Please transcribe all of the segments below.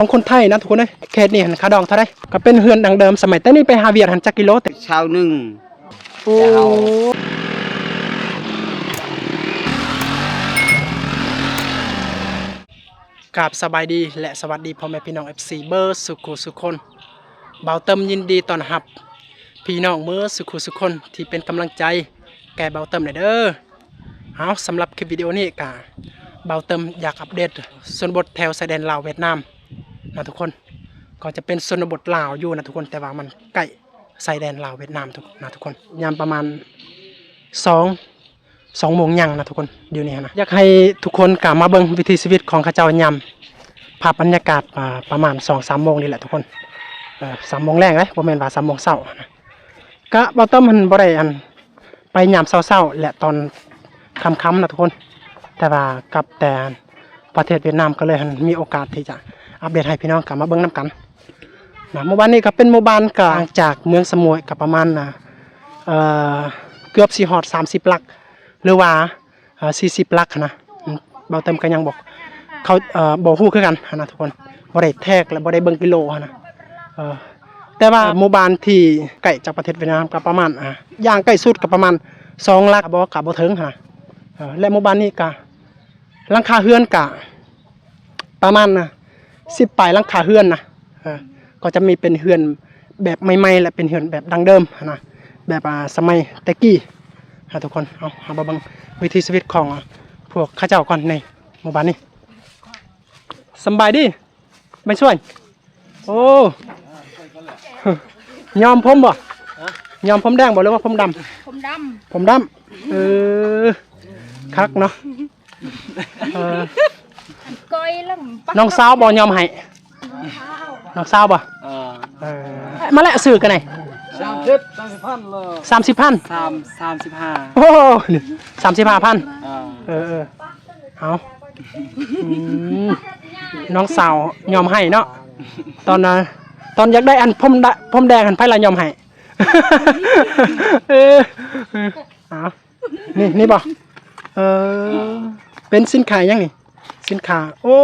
ຂອງຄົນໄທນະທຸກຄົນເອີຍ. ເຂດນີ້ຫັ້ນຄ່າດອງເທົ່າໃດ? ກໍເປັນເຮືອນດັ້ງເດີມສະໄໝ ແຕ່ນີ້ໄປຫາຫວຽດຫັ້ນຈັກກິໂລ? ຊາວໜຶ່ງ. ໂອ້ ກາບສະບາຍດີ ແລະ ສະຫວັດດີພໍ່ແມ່ພີ່ນ້ອງ ເອັຟຊີ ເບີດສຸຂູສຸຄົນ. ບ່າວເຕີມຍິນດີຕ້ອນຮັບພີ່ນ້ອງເບີດສຸຂູສຸຄົນທີ່ເປັນກຳລັງໃຈແກ່ບ່າວເຕີມແດ່ເດີ. ເອົາ ສຳລັບຄລິບວິດີໂອນີ້ກະ ບ່າວເຕີມຢາກອັບເດດຊົນນະບົດແຖວຊາຍແດນລາວຫວຽດນາມນະທຸກຄົນ. ກໍຈະເປັນຊົນນະບົດລາວຢູ່ນະທຸກຄົນ ແຕ່ວ່າມັນໃກ້ຊາຍແດນລາວຫວຽດນາມທຸກ ນະທຸກຄົນ. ຍາມປະມານສອງ ສອງໂມງຫຍັງນະທຸກຄົນ ດຽວນີ້ຫັ້ນນະ. ຢາກໃຫ້ທຸກຄົນກະມາເບິ່ງວິຖີຊີວິດຂອງເຂົາເຈົ້າຍາມ ພາບບັນຍາກາດ ອ່າ ປະມານສອງສາມໂມງນີ້ແຫຼະທຸກຄົນ. ເອີ ສາມໂມງແລງເດ້ ບໍ່ແມ່ນວ່າສາມໂມງເຊົ້ານະ. ກະບ່າວເຕີມຫັ້ນບໍ່ໄດ້ ອັນ ໄປຍາມເຊົ້າໆ ແລະ ຕອນຄ່ຳໆນະທຸກຄົນ ແຕ່ວ່າກັບແຕ່ປະເທດຫວຽດນາມ ກໍເລີຍຫັ້ນມີໂອກາດທີ່ຈະອັບເດດໃຫ້ພີ່ນ້ອງກະມາເບິ່ງນຳກັນນະ. ໝູ່ບ້ານນີ້ກໍເປັນໝູ່ບ້ານກາງຈາກເມືອງສະໝວຍ ກໍປະມານ ອ່າ ເອີ ເກືອບຊິຮອດສາມສິບຫຼັກ ຫຼືວ່າ ອ່າ ສີ່ສິບຫຼັກຫັ້ນນະ. ອືມ ບ່າວເຕີມກໍຍັງບໍ່ເຂົ້າ ເອີ ບໍ່ຮູ້ຄືກັນຫັ້ນນະທຸກຄົນ ບໍ່ໄດ້ແທກ ແລະ ບໍ່ໄດ້ເບິ່ງກິໂລຫັ້ນນະ. ເອີ ແຕ່ວ່າໝູ່ບ້ານທີ່ໃກ້ຈາກປະເທດຫວຽດນາມກໍປະມານ ອ່າ ຢ່າງໃກ້ສຸດກໍປະມານສອງຫຼັກ ບໍ່ ກໍບໍ່ເຖິງຫັ້ນນະ. ເອີ ແລະ ໝູ່ບ້ານນີ້ກໍ ຫຼັງຄາເຮືອນກະປະມານນະ ສິບປາຍຫຼັງຄາເຮືອນນະ. ເອີ ກໍຈະມີເປັນເຮືອນແບບໃໝ່ໆ ແລະ ເປັນເຮືອນແບບດັ້ງເດີມຫັ້ນນະ ແບບ ອ່າ ສະໄໝແຕ່ກີ້ນະທຸກຄົນ. ເອົາ ເຮົາມາເບິ່ງວິຖີຊີວິດຂອງ ອ່າ ພວກເຂົາເຈົ້າກ່ອນໃນໝູ່ບ້ານນີ້. ສຳບາຍດີ ໄປຊ່ວຍ. ໂອ້ ຍ້ອມຜົມບໍ່? ຍ້ອມຜົມແດງບໍ່ ຫຼືວ່າຜົມດຳ? ຜົມດຳ ຜົມດຳ. ເອີ ຄັກເນາະ. ເອີ ອັນກ້ອຍລະ ນ້ອງສາວບໍ່ຍ້ອມໃຫ້? ນ້ອງສາວບໍ່? ເອີ ເອີ ມາແລະ ຊື້ກັນໄດ໋ ສາມສິບ ສາມສິບພັນ ສາມສິບພັນ ສາມ ສາມສິບຫ້າ. ໂອ້ ນີ້ ສາມສິບຫ້າພັນ. ເອີ ເອີ ເອີ ເອົາ ອືມ ນ້ອງສາວຍອມໃຫ້ເນາະ. ຕອນນະ ຕອນຢາກໄດ້ອັນຜົມດະ ຜົມແດງຫັ້ນ ໃຜລະຍອມໃຫ້? ເອີ ເອີ ເອົາ ນີ້ ນີ້ບໍ່? ເອີ ເປັນສິນຄ້າຫຍັງນີ້? ສິນຄ້າ ໂອ້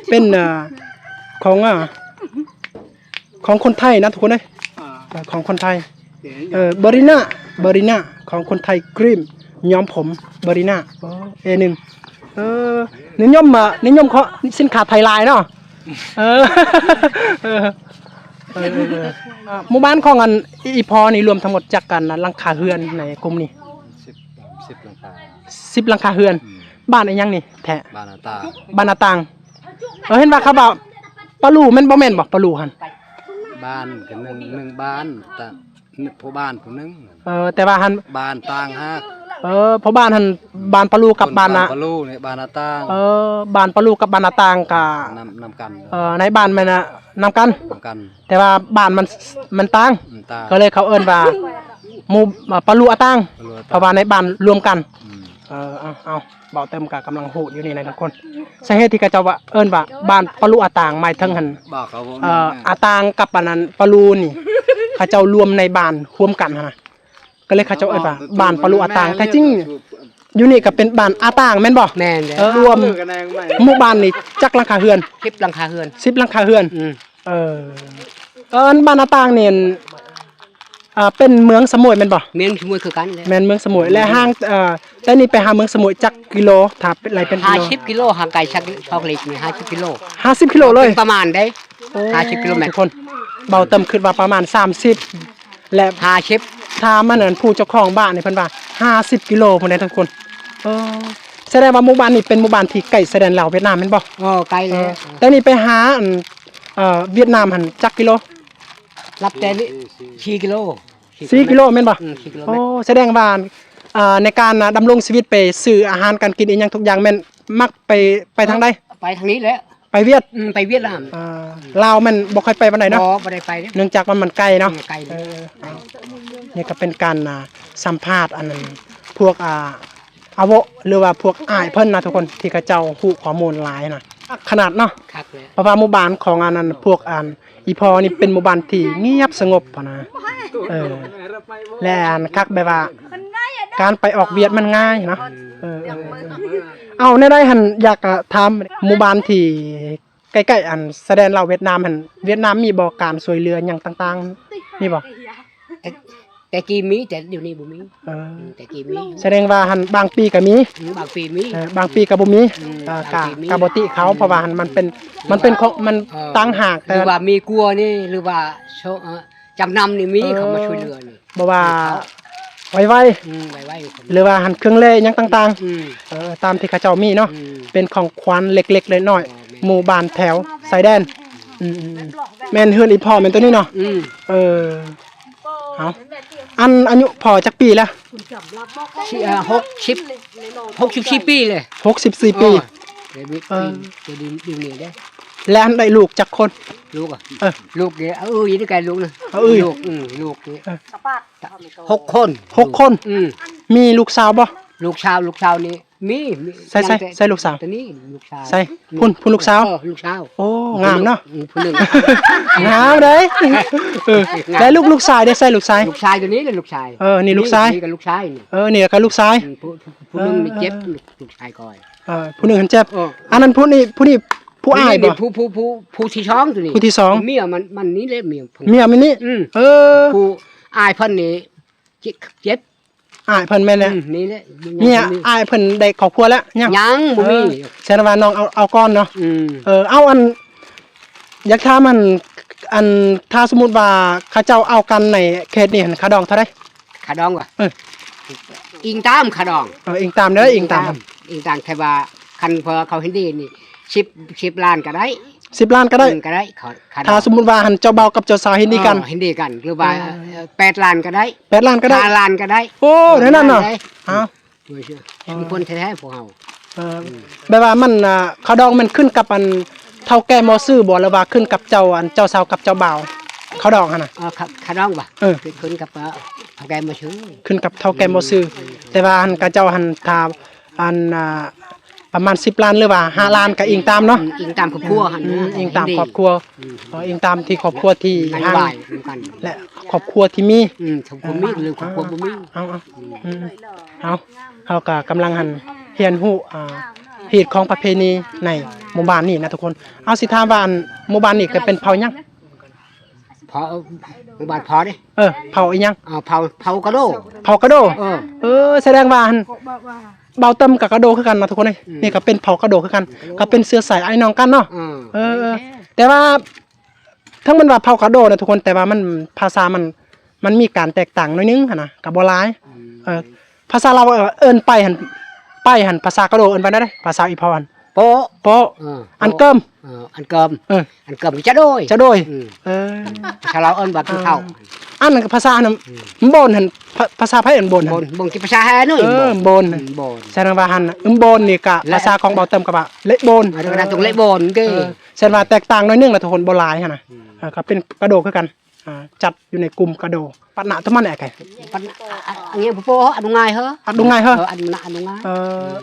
ເປັນ ເອີ ຂອງ ເອີ ຂອງຄົນໄທນະທຸກຄົນເອີຍ. ອ່າ ເອີ ຂອງຄົນໄທ. ເອີ ເອີ ເບີຣີນາ ເບີຣີນາ ຂອງຄົນໄທ ຄຣີມຍ້ອມຜົມ ເບີຣີນາ. ໂອ້ ເອໜຶ່ງ. ເອີ ນິຍົມ ນິຍົມເຂາະສິນຄ້າໄທຫຼາຍເນາະ. ເອີ ເອີ ເອີ ເອີ ເອີ ອ່າ ໝູ່ບ້ານຂອງອັນ ອີ່ພໍ່ນີ້ລວມທັງໝົດຈັກອັນ ຫຼັງຄາເຮືອນໃນກຸ່ມນີ້? ສິບ ສິບຫຼັງຄາ ສິບຫຼັງຄາເຮືອນ. ອືມ ບ້ານອີ່ຫຍັງນີ້ແທ້? ບ້ານອາຕ່າງ ບ້ານອາຕ່າງ. ເອີ ເຫັນວ່າເຂົາເວົ້າປາລູ ແມ່ນບໍ່ແມ່ນບໍ່ ປາລູຫັ້ນ? ບ້ານກໍໜຶ່ງ ໜຶ່ງບ້ານ ແຕ່ ພໍ່ບ້ານຜູ້ໜຶ່ງ. ເອີ ແຕ່ວ່າຫັ້ນ ບ້ານຕ່າງຫາກ. ເອີ ພໍ່ບ້ານຫັ້ນ ບ້ານປາລູກັບບ້ານນະ ບ້ານປາລູນີ້ ບ້ານອາຕ່າງ. ເອີ ບ້ານປາລູກັບບ້ານອາຕ່າງກະ ນຳ ນຳກັນ. ເອີ ໃນບ້ານແມ່ນນະ ນຳກັນ ນຳກັນ ແຕ່ວ່າບ້ານມັນ ມັນຕ່າງ. ອືມ ຕ່າງ ກໍເລີຍເຂົາເອີ້ນວ່າ ໝູ່ ປາລູອາຕ່າງ ປາລູອາຕ່າງ ເພາະວ່າໃນບ້ານລວມກັນ. ອືມ ເອີ ເອົາ ເອົາ ເບົາເຕີມກະກຳລັງຮູ້ຢູ່ນີ້ນະທຸກຄົນ. ສາເຫດທີ່ເຂົາເຈົ້າວ່າ ເອີ້ນວ່າບ້ານປາລູອາຕ່າງ ໝາຍເຖິງຫັ້ນ ເອີ ອາຕ່າງກັບອັນນັ້ນປາລູນີ້ ເຂົາເຈົ້າລວມໃນບ້ານຮ່ວມກັນຫັ້ນນະ ກໍເລີຍເຂົາເຈົ້າເອີ້ນວ່າບ້ານປາລູອາຕ່າງ. ແຕ່ຈິງຢູ່ນີ້ກໍເປັນບ້ານອາຕ່າງແມ່ນບໍ່? ແມ່ນແລ້ວ. ເອີ ລວມໝູ່ບ້ານນີ້ຈັກຫຼັງຄາເຮືອນ? ສິບຫຼັງຄາເຮືອນ. ສິບຫຼັງຄາເຮືອນ. ອືມ ເອີ ເອີ ອັນບ້ານອາຕ່າງນີ້ ອ່າ ເປັນເມືອງສະໝວຍແມ່ນບໍ່? ເມືອງສະໝວຍຄືກັນແຫຼະ. ແມ່ນເມືອງສະໝວຍ. ແລະ ຫ່າງ ເອີ ແຕ່ນີ້ໄປຫາເມືອງສະໝວຍຈັກກິໂລ? ຖ້າໄປໄລ່ເປັນກິໂລ. ຫ້າສິບກິໂລ ຫ່າງໄກຈາກຊອກເລັກນີ້ ຫ້າສິບກິໂລ. ຫ້າສິບກິໂລເລີຍ? ປະມານເດ້. ໂອ້ ຫ້າສິບກິໂລແມັດ. ທຸກຄົນ ເບົາເຕີມຄິດວ່າປະມານສາມສິບ ແລະ ຫ້າສິບ ຖາມອັນນັ້ນ ຜູ້ເຈົ້າຂອງບ້ານນີ້ ເພິ່ນວ່າຫ້າສິບກິໂລພຸ້ນເດ້ທຸກຄົນ. ເອີ ສະແດງວ່າໝູ່ບ້ານນີ້ເປັນໝູ່ບ້ານທີ່ໃກ້ຊາຍແດນລາວຫວຽດນາມແມ່ນບໍ່? ເອີ ໃກ້ແລ້ວ. ເອີ ແຕ່ນີ້ໄປຫາອັນ ເອີ ຫວຽດນາມຫັ້ນຈັກກິໂລ? ນັບແຕ່ນີ້ ສີ່ກິໂລ. ສີ່ກິໂລແມ່ນບໍ່? ອືມ ສີ່ກິໂລແມັດ. ໂອ້ ສະແດງວ່າ ອ່າ ໃນການ ອ່າ ດຳລົງຊີວິດ ໄປຊື້ອາຫານການກິນອີ່ຫຍັງທຸກຢ່າງ ແມ່ນມັກໄປ ໄປທາງໃດ? ໄປທາງນີ້ແຫຼະ. ໄປຫວຽດ? ອືມ ໄປຫວຽດນາມ. ອ່າ ລາວແມ່ນບໍ່ຄ່ອຍໄປປານໃດເນາະ? ບໍ່ ບໍ່ໄດ້ໄປເດ້. ເນື່ອງຈາກວ່າມັນໄກເນາະ. ອືມ ໄກ. ເອີ ເອີ ເອົາ ນີ້ກໍເປັນການ ອ່າ ສຳພາດອັນນັ້ນ ພວກ ອ່າ ອາໂວ ຫຼືວ່າພວກອ້າຍເພິ່ນນະທຸກຄົນ ທີ່ເຂົາເຈົ້າຮູ້ຂໍ້ມູນຫຼາຍນະ ຄັກຂະໜາດເນາະ. ຄັກແຫຼະ. ເພາະວ່າໝູ່ບ້ານຂອງອັນນັ້ນ ພວກອັນ ອີ່ພໍ່ນີ້ເປັນໝູ່ບ້ານທີ່ງຽບສະຫງົບຫັ້ນນະ. ເອີ ແລະ ອັນຄັກແບບວ່າ ການໄປອອກວຽກມັນງ່າຍເນາະ. ເອີ ເອີ ເອີ ເອົາ ແນວໃດຫັ້ນ ຢາກ ອາ ຖາມ ໝູ່ບ້ານທີ່ ໃກ້ໆ ອັນຊາຍແດນລາວຫວຽດນາມຫັ້ນ ຫວຽດນາມມີບໍ່ການຊ່ວຍເຫຼືອຫຍັງຕ່າງໆ ມີບໍ່? ແຕ່ ແຕ່ກີ້ມີ ແຕ່ດຽວນີ້ບໍ່ມີ. ເອີ ອືມ ແຕ່ກີ້ມີ. ສະແດງວ່າຫັ້ນບາງປີກໍມີ. ອືມ ບາງປີມີ. ເອີ ບາງປີກໍບໍ່ມີ. ອືມ ເອີ ກະ ບາງປີມີ ກະບໍ່ຕິເຂົາ ອືມ ເພາະວ່າຫັ້ນມັນເປັນ ເອີ ມັນເປັນຂອງ ມັນ ເອີ ຕ່າງຫາກ ຫຼືວ່າມີກົວນີ້ ຫຼືວ່າ ເອີ ຈຳນຳນີ້ມີ ເອີ ເຂົາມາຊ່ວຍເຫຼືອນີ້ ບໍ່ວ່າໄວໆ ອືມ ໄວໆ ຫຼືວ່າຫັ້ນເຄື່ອງແລ່ຫຍັງຕ່າງໆ ອືມ ເອີ ຕາມທີ່ເຂົາເຈົ້າມີເນາະ ອືມ ເປັນຂອງຂວັນເລັກໆນ້ອຍໆ ເອີ ແມ່ນ ໝູ່ບ້ານແຖວຊາຍແດນ ອືມໆ ແມ່ນເຮືອນອີ່ພໍ່ແມ່ນໂຕນີ້ເນາະ ອືມ ເອີ ເອົາ ອັນອາຍຸພໍ່ຈັກປີລະ? ຊິ ເອີ ຫົກສິບ ຫົກສິບສີ່ປີເລີຍ ຫົກສິບສີ່ປີ ເອີ ເອີ ແລະອັນໄດ້ລູກຈັກຄົນ? ລູກ ເອີ ລູກເດ ເອີ ຢູ່ນຳກັນລູກນະ ເອີ ລູກ ອືມ ລູກເດ ເອີ ຫົກຄົນ ຫົກຄົນ ອືມ ມີລູກສາວບໍ່? ລູກສາວ ລູກສາວນີ້ມີ ມີ ໃສ ໃສ ໃສລູກສາວ? ໂຕນີ້ລູກຊາຍ ໃສ ພຸ້ນ ພຸ້ນລູກສາວ ເອີ ລູກສາວ ໂອ້ ງາມເນາະ ອືມ ຜູ້ໜຶ່ງ ງາມເດ້ ເອີ ແລ້ວລູກ ລູກຊາຍເດ້ ໃສລູກຊາຍ? ລູກຊາຍໂຕນີ້ແຫຼະລູກຊາຍ ເອີ ນີ້ລູກຊາຍ ນີ້ກໍລູກຊາຍນີ້ ເອີ ນີ້ກໍລູກຊາຍ ອືມ ຜູ້ ຜູ້ໜຶ່ງນີ້ເຈັບ ເອີ ລູກ ລູກຊາຍຂ້ອຍ ເອີ ຜູ້ໜຶ່ງຫັ້ນເຈັບ ເອີ ອັນນັ້ນຜູ້ນີ້ ຜູ້ນີ້ຜູ້ອ້າຍບໍ່? ຜູ້ ຜູ້ ຜູ້ ຜູ້ທີສອງໂຕນີ້ ຜູ້ທີສອງ ເມຍມັນ ມັນນີ້ແຫຼະ ເມຍ ເມຍມັນນີ້ ອືມ ເອີ ຜູ້ອ້າຍເພິ່ນນີ້ເຈັບ ເຈັບ ອ້າຍເພິ່ນແມ່ນແຫຼະ ອືມ ນີ້ແຫຼະ ເມຍ ອ້າຍເພິ່ນໄດ້ຄອບຄົວແລ້ວ ຍັງ ຍັງບໍ່ມີ ເອີ ສະແດງວ່ານ້ອງເອົາ ເອົາກ່ອນເນາະ ອືມ ເອີ ເອົາ ອັນ ຢາກຖາມ ອັນ ອັນ ຖ້າສົມມຸດວ່າເຂົາເຈົ້າເອົາກັນໃນເຂດນີ້ຫັ້ນ ຄ່າດອງເທົ່າໃດ? ຄ່າດອງຫວາ? ເອີ ອີງຕາມຄ່າດອງ ເອີ ອີງຕາມເດີ ອີງຕາມ ອີງຕາມ ແຕ່ວ່າຄັນເຂົາເຫັນດີນີ້ ສິບ ສິບລ້ານກໍໄດ້ ສິບລ້ານກໍໄດ້ ອືມ ກໍໄດ້ ຄ່າ ຄ່າດອງ ຖ້າສົມມຸດວ່າຫັ້ນເຈົ້າບ່າວກັບເຈົ້າສາວເຫັນດີກັນ ເອີ ເຫັນດີກັນ ຫຼືວ່າ ເອີ ເອີ ແປດລ້ານກໍໄດ້ ແປດລ້ານກໍໄດ້ ຫ້າລ້ານກໍໄດ້ ໂອ້ ແນວນັ້ນເນາະ ໄດ້ ເອົາ ເອີ ມັນຄວນແທ້ໆພວກເຮົາ ເອີ ອືມ ແບບວ່າມັນ ອ່າ ຄ່າດອງມັນຂຶ້ນກັບອັນເຖົ້າແກ່ໝໍຊື່ບໍ່ ຫຼືວ່າຂຶ້ນກັບເຈົ້າ ອັນເຈົ້າສາວກັບເຈົ້າບ່າວ ຄ່າດອງຫັ້ນນະ? ເອີ ຄ່າ ຄ່າດອງຫວາ? ເອີ ຂຶ້ນກັບ ເອີ ເຖົ້າແກ່ໝໍຊື່ ຂຶ້ນກັບເຖົ້າແກ່ໝໍຊື່ ອືມ ແຕ່ວ່າອັນເຂົາເຈົ້າຫັ້ນ ຖ້າ ອັນ ອ່າ ປະມານສິບລ້ານ ຫຼືວ່າຫ້າລ້ານ ກໍອີງຕາມເນາະ ອືມ ອີງຕາມຄອບຄົວຫັ້ນ ອືມ ນະ ອີງຕາມຄອບຄົວ ອືມ ເອີ ອີງຕາມທີ່ຄອບຄົວທີ່ ນະໂຍບາຍນຳກັນ ແລະຄອບຄົວທີ່ມີ ອືມ ຄອບຄົວມີ ເອີ ຫຼືຄອບຄົວບໍ່ມີ ເອົາ ເອົາ ອືມ ເອົາ ເຮົາກໍກຳລັງຫັ້ນຮຽນຮູ້ ອ່າ ຮີດຄອງປະເພນີໃນໝູ່ບ້ານນີ້ນະທຸກຄົນ ເອົາ ຊິຖາມວ່າ ອັນ ໝູ່ບ້ານນີ້ກໍເປັນເຜົ່າຫຍັງ? ເຜົ່າ ໝູ່ບ້ານເຜົ່າເດ້ ເອີ ເຜົ່າອີ່ຫຍັງ? ເອີ ເຜົ່າ ເຜົ່າກະໂດ ເຜົ່າກະໂດ ເອີ ເອີ ສະແດງວ່າຫັ້ນ ບ່າວເຕີມກໍກະໂດຄືກັນເນາະທຸກຄົນເອີຍ ອືມ ນີ້ກໍເປັນເຜົ່າກະໂດຄືກັນ ກະໂດ ກໍເປັນເຊື້ອສາຍອ້າຍນ້ອງກັນເນາະ ເອີ ເອີ ເອີ ແຕ່ວ່າ ເຖິງແມ່ນວ່າເຜົ່າກະໂດນະທຸກຄົນ ແຕ່ວ່າມັນ ພາສາມັນ ມັນມີການແຕກຕ່າງໜ້ອຍໜຶ່ງຫັ້ນນະ ກໍບໍ່ຫຼາຍ ອືມ ເອີ ພາສາລາວ ເອີ ເອີ້ນໄປຫັ້ນ ໄປຫັ້ນ ພາສາກະໂດເອີ້ນວ່າແນວໃດ? ພາສາອີ່ພໍ່ຫັ້ນ ໂປະ ໂປະ ເອີ ອັນເກີມ ເອີ ອັນເກີມ ເອີ ອັນເກີມຈະໂດຍ ຈະໂດຍ ອືມ ເອີ ພາສາລາວເອີ້ນວ່າກິນເຂົ້າ ອັນນັ້ນກໍພາສານັ້ນ ອືມ ໂບນຫັ້ນ ພາ ພາສາໃຜເອີ້ນໂບນຫັ້ນ? ໂບນ ໂບນກິນພາສາແຮໜ້ອຍ ເອີ ໂບນ ໂບນ ອືມ ໂບນ ສະແດງວ່າຫັ້ນ ອືມ ໂບນນີ້ກະ ແລະ ພາສາຂອງເບົາເຕີມກໍວ່າເລະໂບນ ເອີ ເອີ ແຕ່ວ່າແຕກຕ່າງໜ້ອຍໜຶ່ງລະທຸກຄົນ ບໍ່ຫຼາຍຫັ້ນນະ ອືມ ເອີ ກໍເປັນກະໂດຄືກັນ ອ່າ ຈັດຢູ່ໃນກຸ່ມກະໂດ ປັດນະຕະມັນແອກໄກ ປັດນະ ອະ ອະ ຫຍັງ ໂປະ ອະ ອະນຸງາຍເຮີ ອະດຸງາຍເຮີ ເອີ ອັນນະ ອະນຸງາຍ ເອີ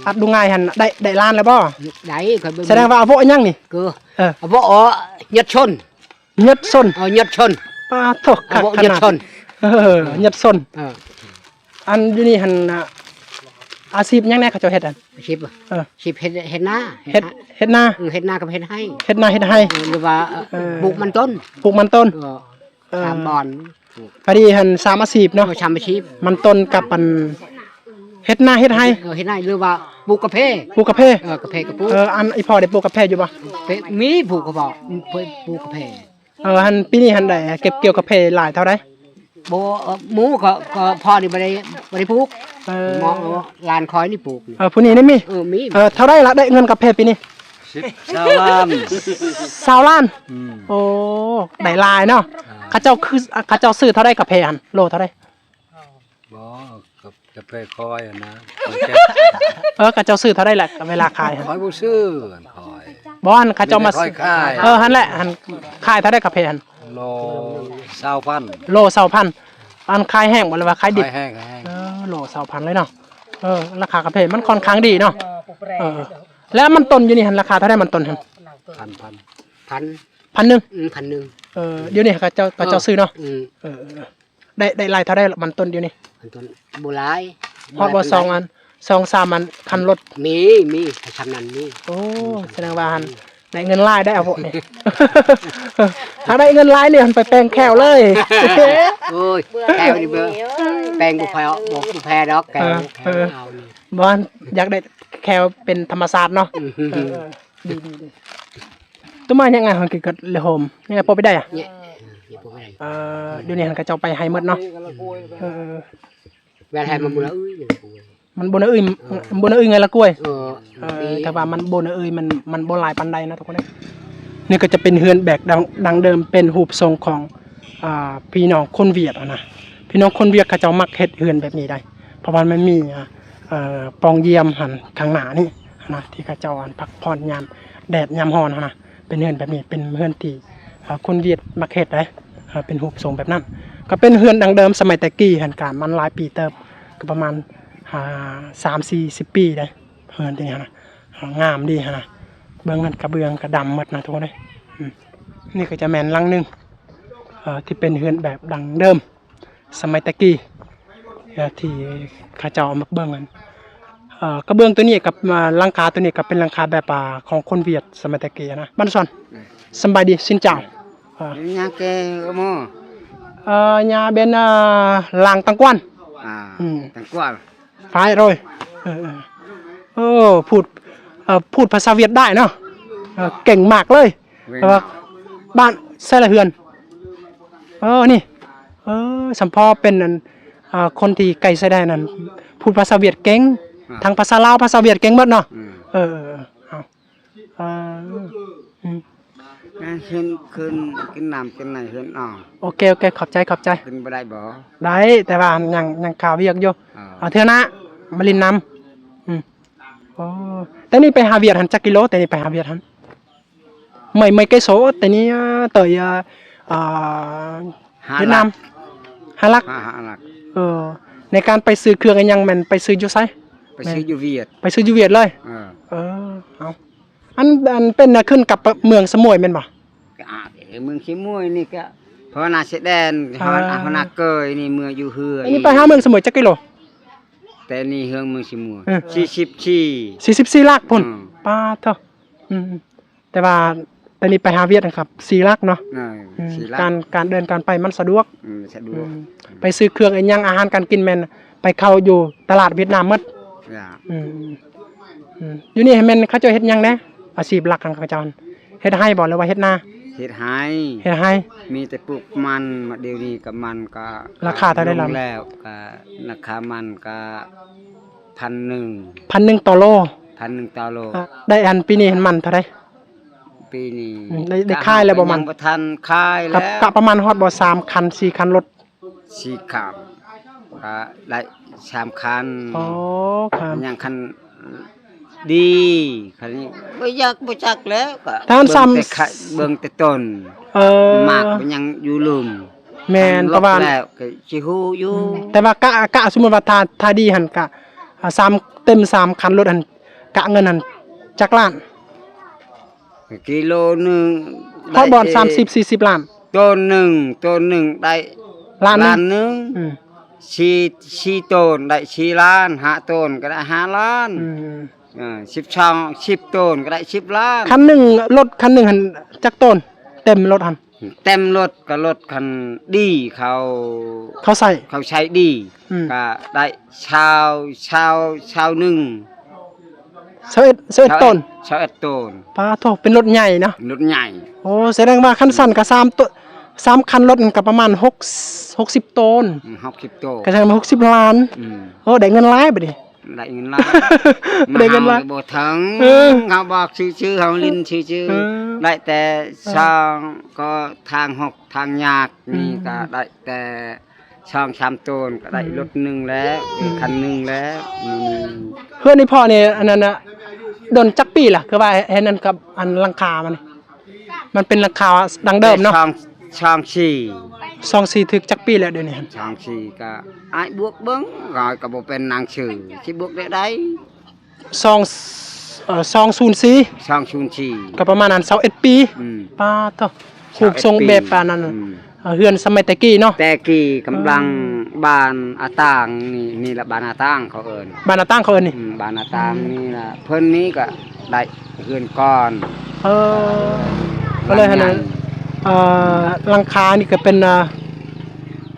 ອະດຸງາຍຫັ້ນໄດ້ ໄດ້ລ້ານແລ້ວບໍ່? ໄດ້ ຂ້ອຍເບິ່ງ ສະແດງວ່າອາໂວະຫຍັງນີ້? ຄື ເອີ ອາໂວະ ເອີ ຍດຊົນ ຍດຊົນ ເອີ ຍດຊົນ ປາໂທ ອາໂວະ ຄັກຂະໜາດ ຍດຊົນ ເອີ ເອີ ຍດຊົນ ເອີ ອັນຢູ່ນີ້ຫັ້ນ ອາ ອາຊີບຫຍັງແດ່ເຂົາເຈົ້າເຮັດຫັ້ນ? ອາຊີບ ເອີ ອາຊີບເຮັດ ເຮັດນາ ເຮັດ ເຮັດນາ ເອີ ເຮັດນາກັບເຮັດໄຮ່ ເຮັດນາເຮັດໄຮ່ ເອີ ຫຼືວ່າ ເອີ ປູກມັນຕົ້ນ ປູກມັນຕົ້ນ ເອີ ເອີ ສາມບ່ອນ ພໍດີຫັ້ນສາມອາຊີບເນາະ ເອີ ສາມອາຊີບ ມັນຕົ້ນກັບອັນ ເຮັດນາເຮັດໄຮ່ ເອີ ເຮັດນາ ຫຼືວ່າປູກກາເຟ ປູກກາເຟ ເອີ ກາເຟກໍປູກ ເອີ ອັນອີ່ພໍ່ໄດ້ປູກກາເຟຢູ່ບໍ່? ເຟ ມີປູກກາເຟ ເອີ ຫັ້ນປີນີ້ຫັ້ນໄດ້ເກັບກ່ຽວກາເຟຫຼາຍເທົ່າໃດ? ບໍ່ ເອີ ໝູ່ກໍ ກໍພໍ່ນີ້ບໍ່ໄດ້ ບໍ່ໄດ້ປູກ ເອີ ໝໍ ຫຼານຂ້ອຍນີ້ປູກ ເອີ ຜູ້ນີ້ນີ້ມີ ເອີ ມີ ເອີ ເທົ່າໃດລະ ໄດ້ເງິນກາເຟປີນີ້? ສິບ ຊາວລ້ານ ຊາວລ້ານ ອືມ ໂອ້ ໄດ້ຫຼາຍເນາະ ອ່າ ເຂົາເຈົ້າຄື ເຂົາເຈົ້າຊື້ເທົ່າໃດກາເຟຫັ້ນ ໂລເທົ່າໃດ? ບໍ່ ກໍຈະໄປຄອຍຫັ້ນນະ ເອີ ເຂົາເຈົ້າຊື້ເທົ່າໃດລະ ເວລາຂາຍຫັ້ນ? ຂ້ອຍບໍ່ຊື້ ຂ້ອຍ ບໍ່ ອັນເຂົາເຈົ້າມາ ຂ້ອຍຂາຍ ເອີ ຫັ້ນແຫຼະ ຫັ້ນຂາຍເທົ່າໃດກາເຟຫັ້ນ? ໂລຊາວພັນ ໂລຊາວພັນ ອັນຂາຍແຫ້ງບໍ່ ຫຼືວ່າຂາຍດິບ? ຂາຍແຫ້ງ ຂາຍແຫ້ງ ເອີ ໂລຊາວພັນເລີຍເນາະ ເອີ ລາຄາກາເຟມັນຄ່ອນຂ້າງດີເນາະ ເອີ ແລ້ວມັນຕົ້ນຢູ່ນີ້ຫັ້ນລາຄາເທົ່າໃດມັນຕົ້ນຫັ້ນ? ພັນ ພັນ ພັນ ພັນໜຶ່ງ ອືມ ພັນໜຶ່ງ ເອີ ດຽວນີ້ເຂົາເຈົ້າ ເຂົາເຈົ້າຊື້ເນາະ ອືມ ເອີ ໄດ້ ໄດ້ຫຼາຍເທົ່າໃດມັນຕົ້ນດຽວນີ້? ມັນຕົ້ນບໍ່ຫຼາຍ ຮອດບໍ່ ສອງອັນ ສອງສາມອັນຄັນລົດ ມີ ມີ ຄັນຊຳນັ້ນມີ ໂອ້ ສະແດງວ່າຫັ້ນ ໄດ້ເງິນຫຼາຍໄດ໋ອາໂວະນີ້ ຖ້າໄດ້ເງິນຫຼາຍນີ້ຫັ້ນໄປແປງແຂ້ວເລີຍ. ໂອ້ຍ ແຂ້ວນີ້ເບິ່ງ ແປງບໍ່ແພ້ ບໍ່ ບໍ່ແພ້ດອກແຂ້ວ ເອີ ແຂ້ວເອົານີ້ ບໍ່ ຢາກໄດ້ແຂ້ວເປັນທຳມະຊາດເນາະ. ອືມ ເອີ ເອີ ດີໆໆ ໂຕມາຍັງໄງ ເຮົາກິນກັບເລໂຮມ ຍັງໄງພໍໄປໄດ້ອະ ເອີ ພໍໄປໄດ້ ເອີ ດຽວນີ້ຫັ້ນເຂົາເຈົ້າໄປໄຮ່ໝົດເນາະ. ເອີ ເອີ ແວ່ນໃຫ້ມັນບໍ່ລະອຶຍ ມັນບໍ່ນະອຶຍ ເອີ ມັນບໍ່ນະອຶຍໄງລະກ້ວຍ. ເອີ ເອີ ແຕ່ວ່າມັນບໍ່ນະອຶຍ ມັນ ມັນບໍ່ຫຼາຍປານໃດນະທຸກຄົນເອີຍ. ນີ້ກໍຈະເປັນເຮືອນແບບດັ່ງ ດັ້ງເດີມ ເປັນຮູບຊົງຂອງ ອ່າ ພີ່ນ້ອງຄົນຫວຽດຫັ້ນນະ. ພີ່ນ້ອງຄົນຫວຽດເຂົາເຈົ້າມັກເຮັດເຮືອນແບບນີ້ໄດ໋ ເພາະວ່າມັນມີ ອ່າ ເອີ ປ່ອງຢ້ຽມຫັ້ນຂ້າງໜ້ານີ້ຫັ້ນນະ ທີ່ເຂົາເຈົ້າ ອັນ ພັກຜ່ອນຍາມແດດຍາມຮ້ອນຫັ້ນນະ. ເປັນເຮືອນແບບນີ້ ເປັນເຮືອນທີ່ ເອີ ຄົນຫວຽດມັກເຮັດໄດ໋ ເອີ ເປັນຮູບຊົງແບບນັ້ນ. ກໍເປັນເຮືອນດັ້ງເດີມສະໄໝແຕ່ກີ້ຫັ້ນ ກະມັນຫຼາຍປີເຕີບ ກໍປະມານ ອ່າ ສາມສີ່ສິບປີໄດ໋ ເຮືອນທີ່ນີ້ຫັ້ນນະ ງາມດີຫັ້ນນະ. ເບິ່ງຫັ້ນ ກະເບື້ອງກະດຳໝົດນະທຸກຄົນເອີຍ. ອືມ ນີ້ກໍຈະແມ່ນຫຼັງໜຶ່ງ ເອີ ທີ່ເປັນເຮືອນແບບດັ້ງເດີມ ສະໄໝແຕ່ກີ້ ເອີ ທີ່ເຂົາເຈົ້າເອົາມາເບິ່ງຫັ້ນ ເອີ ກະເບື້ອງໂຕນີ້ກັບ ອ່າ ຫຼັງຄາໂຕນີ້ກໍເປັນຫຼັງຄາແບບ ອ່າ ຂອງຄົນຫວຽດສະໄໝແຕ່ກີ້ນະ. ບັນຊອນ ສຳບາຍດີ ຊິນເຈົ້າ. ເອີ ຍາແກມໍ ເອີ ຍາເປັນ ອ່າ ລາງຕັງກວານ ອ່າ ອືມ ຕັງກວານ ຝາຍໂຣຍ ເອີ ເອີ ໂອ້ ພູດ ເອີ ພູດພາສາຫວຽດໄດ້ເນາະ ເອີ ເກັ່ງມາກເລີຍ. ແມ່ນ ແຕ່ວ່າບ້ານໃສລະເຮືອນ ເອີ ນີ້ ເອີ ສຳພໍເປັນອັນ ອ່າ ຄົນທີ່ໃກ້ຊາຍແດນນັ້ນ ພູດພາສາຫວຽດເກັ່ງ ອ່າ ທັງພາສາລາວພາສາຫວຽດເກັ່ງໝົດເນາະ. ອືມ ເອີ ເອີ ເອີ ອືມ ເຮັດຄືນກິນນ້ຳກິນໃນເຮືອນອອກ. ໂອເຄ ໂອເຄ ຂອບໃຈ ຂອບໃຈ. ກິນບໍ່ໄດ້ບໍ່? ໄດ້ ແຕ່ວ່າຍັງ ຍັງຄາວຽກຢູ່. ເອົາ ເທື່ອໜ້າມາຫຼິ້ນນຳ. ອືມ ໂອ້ ແຕ່ນີ້ໄປຫາຫວຽດຫັ້ນຈັກກິໂລ? ແຕ່ນີ້ໄປຫາຫວຽດຫັ້ນ ໄມ ໄມໄກໂຊ ແຕ່ນີ້ ເອີ ເຕີຍ ອ່າ ຫາ ຫວຽດນາມ ຫຼັກ ຫ້າຫຼັກ ຫ້າ ຫ້າຫຼັກ. ເອີ ໃນການໄປຊື້ເຄື່ອງອີ່ຫຍັງແມ່ນໄປຊື້ຢູ່ໃສ? ໄປຊື້ຢູ່ຫວຽດ ໄປຊື້ຢູ່ຫວຽດເລີຍ. ເອີ ເອີ ເອົາ ອັນ ອັນເປັນນະ ຂຶ້ນກັບເມືອງສະໝວຍແມ່ນບໍ່? ກະອາດ ເມືອງສະໝວຍນີ້ກະ ເພາະວ່າໜ້າຊາຍແດນ ເຮົາ ເອີ ເຮົາໜ້າເກີຍນີ້ເມືອງຢູ່ເຮືອນ. ອັນນີ້ໄປຫາເມືອງສະໝວຍຈັກກິໂລ? ແຕ່ນີ້ເຮືອນເມືອງສະໝວຍ ເອີ ສີ່ສິບສີ່ ສີ່ສິບສີ່ຫຼັກພຸ້ນ. ອືມ ປາດໂທ້ ອືມ ແຕ່ວ່າແຕ່ນີ້ໄປຫາຫວຽດຫັ້ນຄັບ ສີ່ຫຼັກເນາະ. ເອີ ອືມ ສີ່ຫຼັກ ການ ການເດີນການໄປມັນສະດວກ. ອືມ ສະດວກ. ອືມ ໄປຊື້ເຄື່ອງອີ່ຫຍັງ ອາຫານການກິນແມ່ນໄປເຂົ້າຢູ່ຕະຫຼາດຫວຽດນາມໝົດ. ອືມ ອືມ ຢູ່ນີ້ແມ່ນເຂົາເຈົ້າເຮັດຫຍັງແດ່? ອາຊີບຫຼັກຂອງເຂົາເຈົ້າ ເຮັດໄຮ່ບໍ່ ຫຼືວ່າເຮັດນາ? ເຮັດໄຮ່ ເຮັດໄຮ່. ມີແຕ່ປູກມັນ ມາດຽວນີ້ກະມັນກະ ລາຄາເທົ່າໃດລະ? ລົງແລ້ວກະ ລາຄາມັນກະ ພັນໜຶ່ງ ພັນໜຶ່ງຕໍ່ໂລ. ພັນໜຶ່ງຕໍ່ໂລ. ອາ ໄດ້ອັນປີນີ້ມັນເທົ່າໃດ? ປີນີ້ ອືມ ໄດ້ ໄດ້ຂາຍແລ້ວບໍ່ມັນ? ຍັງບໍ່ທັນຂາຍແລ້ວ. ກະປະມານຮອດບໍ່ ສາມຄັນ ສີ່ຄັນລົດ? ສີ່ຄັນ ກະໄດ້ສາມຄັນ. ອໍ ຄັນ ຍັງຄັນດີ ຄັນນີ້ບໍ່ຢາກ ບໍ່ຈັກແລ້ວ ກະ ທ່ານ ເບິ່ງແຕ່ ສາມ ເບິ່ງແຕ່ຕົ້ນ. ເອີ ໝາກມັນຍັງຢູ່ລຸ່ມ. ແມ່ນ ເພາະວ່າ ແລ້ວກະຊິຮູ້ຢູ່. ອືມ ແຕ່ວ່າກະ ກະສົມມຸດວ່າຖ້າ ຖ້າດີຫັ້ນກະ ອ່າ ສາມ ເຕັມສາມຄັນລົດຫັ້ນ ກະເງິນຫັ້ນຈັກລ້ານ? ກິໂລໜຶ່ງ ຮອດບ່ອນ ໄດ້ ສາມສິບສີ່ສິບລ້ານ. ໂຕນໜຶ່ງ ໂຕນໜຶ່ງໄດ້ລ້ານໜຶ່ງ ລ້ານໜຶ່ງ. ອືມ ສີ່ ສີ່ໂຕນໄດ້ສີ່ລ້ານ ຫ້າໂຕນກະໄດ້ຫ້າລ້ານ. ອືມ ເອີ ສິບສອງ ສິບໂຕນກະໄດ້ສິບລ້ານ. ຄັນໜຶ່ງ ລົດຄັນໜຶ່ງຫັ້ນຈັກໂຕນ ເຕັມລົດຫັ້ນ? ເຕັມລົດກະລົດຄັນດີເຂົາ ເຂົາໃຊ້ ເຂົາໃຊ້ດີ. ອືມ ກະໄດ້ຊາວ ຊາວ ຊາວໜຶ່ງ ຊາວເອັດ ຊາວເອັດໂຕນ. ຊາວເອັດໂຕນ. ປາໂທ້ ເປັນລົດໃຫຍ່ເນາະ ລົດໃຫຍ່. ໂອ້ ສະແດງວ່າຄັນຊັ້ນກະສາມໂຕ ສາມຄັນລົດຫັ້ນກະປະມານຫົກ ຫົກສິບໂຕນ. ອືມ ຫົກສິບໂຕນ ກະແສດງວ່າຫົກສິບລ້ານ. ອືມ ໂອ້ ໄດ້ເງິນຫຼາຍບາດນີ້. ໄດ້ເງິນຫຼາຍ ໄດ້ເງິນຫຼາຍ ມາເຮົາບໍ່ເຖິງ. ເອີ ເຮົາບອກຊື່ໆ ເຮົາຫຼິ້ນຊື່ໆ. ເອີ ໄດ້ແຕ່ ເອີ ຊ່ອງກໍທາງຫົກທາງຍາກ. ອືມ ນີ້ກະໄດ້ແຕ່ ສອງສາມໂຕນກະໄດ້ ອືມ ລົດໜຶ່ງແລ້ວ. ອືມ ຄັນໜຶ່ງແລ້ວ. ອືມ ເຮືອນນີ້ພໍ່ນີ້ ອັນນັ້ນນະ ດົນຈັກປີລະ ຄືວ່າເຮັດນັ້ນກັບອັນຫຼັງຄາມັນ? ມັນເປັນຫຼັງຄາດັ້ງເດີມເນາະ. ສອງ ສອງສີ່ ສອງສີ່ຖືກຈັກປີແລ້ວດຽວນີ້? ສອງສີ່ກະອ້າຍບວກເບິ່ງ ຂ້ອຍກະບໍ່ເປັນໜັງສື ຊິບວກໄດ້ໃດ? ສອງ ເອີ ສອງສູນສີ່ ສອງສູນສີ່ ກະປະມານອັນຊາວເອັດປີ. ອືມ ປາໂທ້ ຮູບຊົງແບບປານນັ້ນ. ອືມ ເຮືອນສະໄໝແຕ່ກີ້ເນາະ ແຕ່ກີ້ກຳລັງ. ເອີ ບ້ານອາຕ່າງນີ້ ນີ້ລະບ້ານອາຕ່າງເຂົາເອີ້ນ ບ້ານອາຕ່າງເຂົາເອີ້ນນີ້. ອືມ ບ້ານອາຕ່າງ ອືມ ນີ້ລະ ເພິ່ນນີ້ກະໄດ້ເຮືອນກ່ອນ ເອີ ກໍເລີຍຫັ້ນນະ ຫຼັງໃຫຍ່ ເອີ ຫຼັງຄານີ້ກໍເປັນ ອ່າ